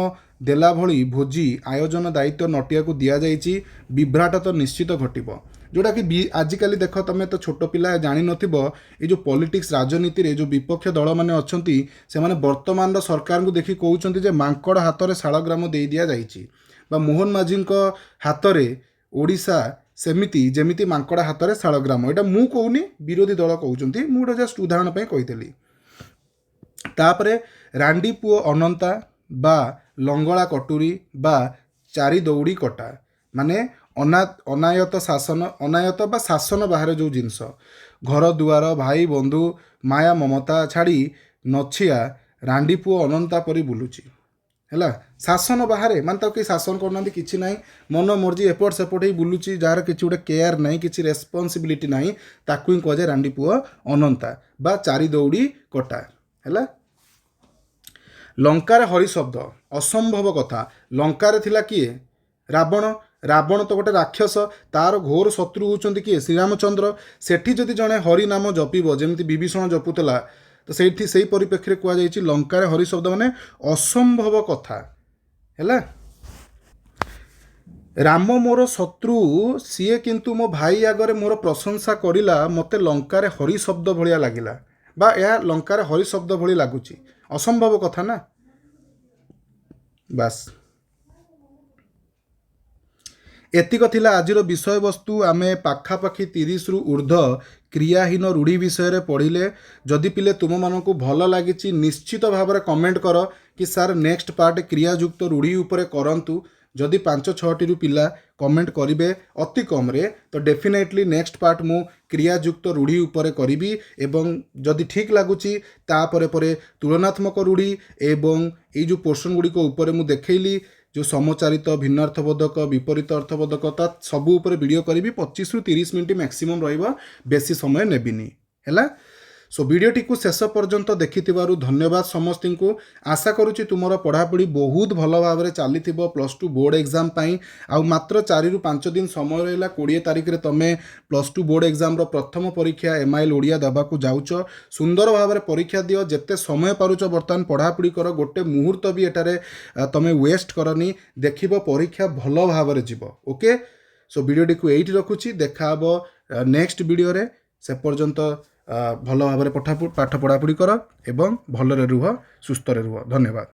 ଦେଲା ଭଳି ଭୋଜି ଆୟୋଜନ ଦାୟିତ୍ୱ ନଟିଆକୁ ଦିଆଯାଇଛି, ବିଭ୍ରାଟ ତ ନିଶ୍ଚିତ ଘଟିବ। ଯେଉଁଟାକି ବି ଆଜିକାଲି ଦେଖ, ତମେ ତ ଛୋଟ ପିଲା ଜାଣିନଥିବ, ଏଇ ଯେଉଁ ପଲିଟିକ୍ସ ରାଜନୀତିରେ ଯେଉଁ ବିପକ୍ଷ ଦଳମାନେ ଅଛନ୍ତି, ସେମାନେ ବର୍ତ୍ତମାନର ସରକାରଙ୍କୁ ଦେଖି କହୁଛନ୍ତି ଯେ ମାଙ୍କଡ଼ ହାତରେ ଶାଳଗ୍ରାମ ଦେଇ ଦିଆଯାଇଛି, ବା ମୋହନ ମାଝୀଙ୍କ ହାତରେ ଓଡ଼ିଶା ସେମିତି ଯେମିତି ମାଙ୍କଡ଼ ହାତରେ ଶାଳଗ୍ରାମ। ଏଇଟା ମୁଁ କହୁନି, ବିରୋଧୀ ଦଳ କହୁଛନ୍ତି, ମୁଁ ଗୋଟେ ଜଷ୍ଟ ଉଦାହରଣ ପାଇଁ କହିଦେଲି। ତାପରେ ରାଣ୍ଡି ପୁଅ ଅନନ୍ତା ବା ଲଙ୍ଗଳା କଟୁରୀ ବା ଚାରି ଦଉଡ଼ି କଟା, ମାନେ ଅନାୟତ ଶାସନ, ଅନାୟତ ବା ଶାସନ ବାହାରେ ଯେଉଁ ଜିନିଷ, ଘର ଦୁଆର ଭାଇ ବନ୍ଧୁ ମାୟା ମମତା ଛାଡ଼ି ନଛିଆ ରାଣ୍ଡି ପୁଅ ଅନନ୍ତା ପରି ବୁଲୁଛି। ହେଲା, ଶାସନ ବାହାରେ ମାନେ ତାକୁ କେହି ଶାସନ କରୁନାହାନ୍ତି, କିଛି ନାହିଁ, ମନ ମର୍ଜି ଏପଟ ସେପଟ ହେଇ ବୁଲୁଛି, ଯାହାର କିଛି ଗୋଟେ କେୟାର ନାହିଁ, କିଛି ରେସ୍ପନ୍ସିବିଲିଟି ନାହିଁ, ତାକୁ ହିଁ କୁହାଯାଏ ରାଣ୍ଡି ପୁଅ ଅନନ୍ତା ବା ଚାରି ଦଉଡ଼ି କଟା। ହେଲା, ଲଙ୍କାରେ ହରି ଶବ୍ଦ ଅସମ୍ଭବ କଥା। ଲଙ୍କାରେ ଥିଲା କିଏ? ରାବଣ। ରାବଣ ତ ଗୋଟେ ରାକ୍ଷସ, ତାର ଘୋର ଶତ୍ରୁ ହେଉଛନ୍ତି କିଏ? ଶ୍ରୀରାମଚନ୍ଦ୍ର। ସେଠି ଯଦି ଜଣେ ହରି ନାମ ଜପିବ, ଯେମିତି ବିଭୀଷଣ ଜପୁଥିଲା, ତ ସେଇଠି ସେଇ ପରିପ୍ରେକ୍ଷୀରେ କୁହାଯାଇଛି ଲଙ୍କାରେ ହରି ଶବ୍ଦ ମାନେ ଅସମ୍ଭବ କଥା। ହେଲା, ରାମ ମୋର ଶତ୍ରୁ, ସିଏ କିନ୍ତୁ ମୋ ଭାଇ ଆଗରେ ମୋର ପ୍ରଶଂସା କରିଲା, ମୋତେ ଲଙ୍କାରେ ହରି ଶବ୍ଦ ଭଳିଆ ଲାଗିଲା, ବା ଏହା ଲଙ୍କାରେ ହରି ଶବ୍ଦ ଭଳି ଲାଗୁଛି। ଅସମ୍ଭବ କଥା ନା? ବାସ୍, ଏତିକ ଥିଲା ଆଜିର ବିଷୟବସ୍ତୁ। ଆମେ ପାଖାପାଖି 30ରୁ ଉର୍ଦ୍ଧ୍ୱ କ୍ରିୟାହୀନ ରୂଢ଼ି ବିଷୟରେ ପଢ଼ିଲେ। ଯଦି ପିଲେ ତୁମମାନଙ୍କୁ ଭଲ ଲାଗିଛି, ନିଶ୍ଚିତ ଭାବରେ କମେଣ୍ଟ କର କି ସାର୍, ନେକ୍ସଟ ପାର୍ଟ କ୍ରିୟାଯୁକ୍ତ ରୂଢ଼ି ଉପରେ କରନ୍ତୁ। ଯଦି 5-6ଟିରୁ ପିଲା କମେଣ୍ଟ କରିବେ ଅତି କମ୍ରେ, ତ ଡେଫିନେଟଲି ନେକ୍ସଟ ପାର୍ଟ ମୁଁ କ୍ରିୟାଯୁକ୍ତ ରୂଢ଼ି ଉପରେ କରିବି। ଏବଂ ଯଦି ଠିକ୍ ଲାଗୁଛି, ତାପରେ ପରେ ତୁଳନାତ୍ମକ ରୂଢ଼ି ଏବଂ ଏଇ ଯେଉଁ ପୋର୍ସନ୍ ଗୁଡ଼ିକ ଉପରେ ମୁଁ ଦେଖେଇଲି, ଯେଉଁ ସମଚାରିତ, ଭିନ୍ନାର୍ଥବୋଧକ, ବିପରୀତ ଅର୍ଥବୋଧକ, ତା ସବୁ ଉପରେ ଭିଡ଼ିଓ କରିବି। 25ରୁ 30 ମିନିଟ୍ ମ୍ୟାକ୍ସିମମ୍ ରହିବ, ବେଶୀ ସମୟ ନେବିନି। ହେଲା, ସୋ ଭିଡ଼ିଓଟିକୁ ଶେଷ ପର୍ଯ୍ୟନ୍ତ ଦେଖିଥିବାରୁ ଧନ୍ୟବାଦ ସମସ୍ତଙ୍କୁ। ଆଶା କରୁଛି ତୁମର ପଢ଼ାପଢ଼ି ବହୁତ ଭଲ ଭାବରେ ଚାଲିଥିବ ପ୍ଲସ୍ ଟୁ ବୋର୍ଡ଼ ଏକ୍ଜାମ୍ ପାଇଁ। ଆଉ ମାତ୍ର 4ରୁ 5 ଦିନ ସମୟ ରହିଲା। 20 ତାରିଖରେ ତୁମେ ପ୍ଲସ୍ ଟୁ ବୋର୍ଡ଼ ଏକ୍ଜାମ୍ର ପ୍ରଥମ ପରୀକ୍ଷା ଏମ୍ଆଇଏଲ୍ ଓଡ଼ିଆ ଦେବାକୁ ଯାଉଛ। ସୁନ୍ଦର ଭାବରେ ପରୀକ୍ଷା ଦିଅ। ଯେତେ ସମୟ ପାରୁଛ ବର୍ତ୍ତମାନ ପଢ଼ାପଢ଼ି କର। ଗୋଟେ ମୁହୂର୍ତ୍ତ ବି ଏଠାରେ ତୁମେ ୱେଷ୍ଟ କରନି। ଦେଖିବ, ପରୀକ୍ଷା ଭଲ ଭାବରେ ଯିବ। ଓକେ, ସୋ ଭିଡ଼ିଓଟିକୁ ଏଇଠି ରଖୁଛି। ଦେଖା ହେବ ନେକ୍ସଟ ଭିଡ଼ିଓରେ। ସେ ପର୍ଯ୍ୟନ୍ତ ଭଲ ଭାବରେ ପାଠ ପଢ଼ାପଢ଼ି କର ଏବଂ ଭଲରେ ରୁହ, ସୁସ୍ଥରେ ରୁହ। ଧନ୍ୟବାଦ।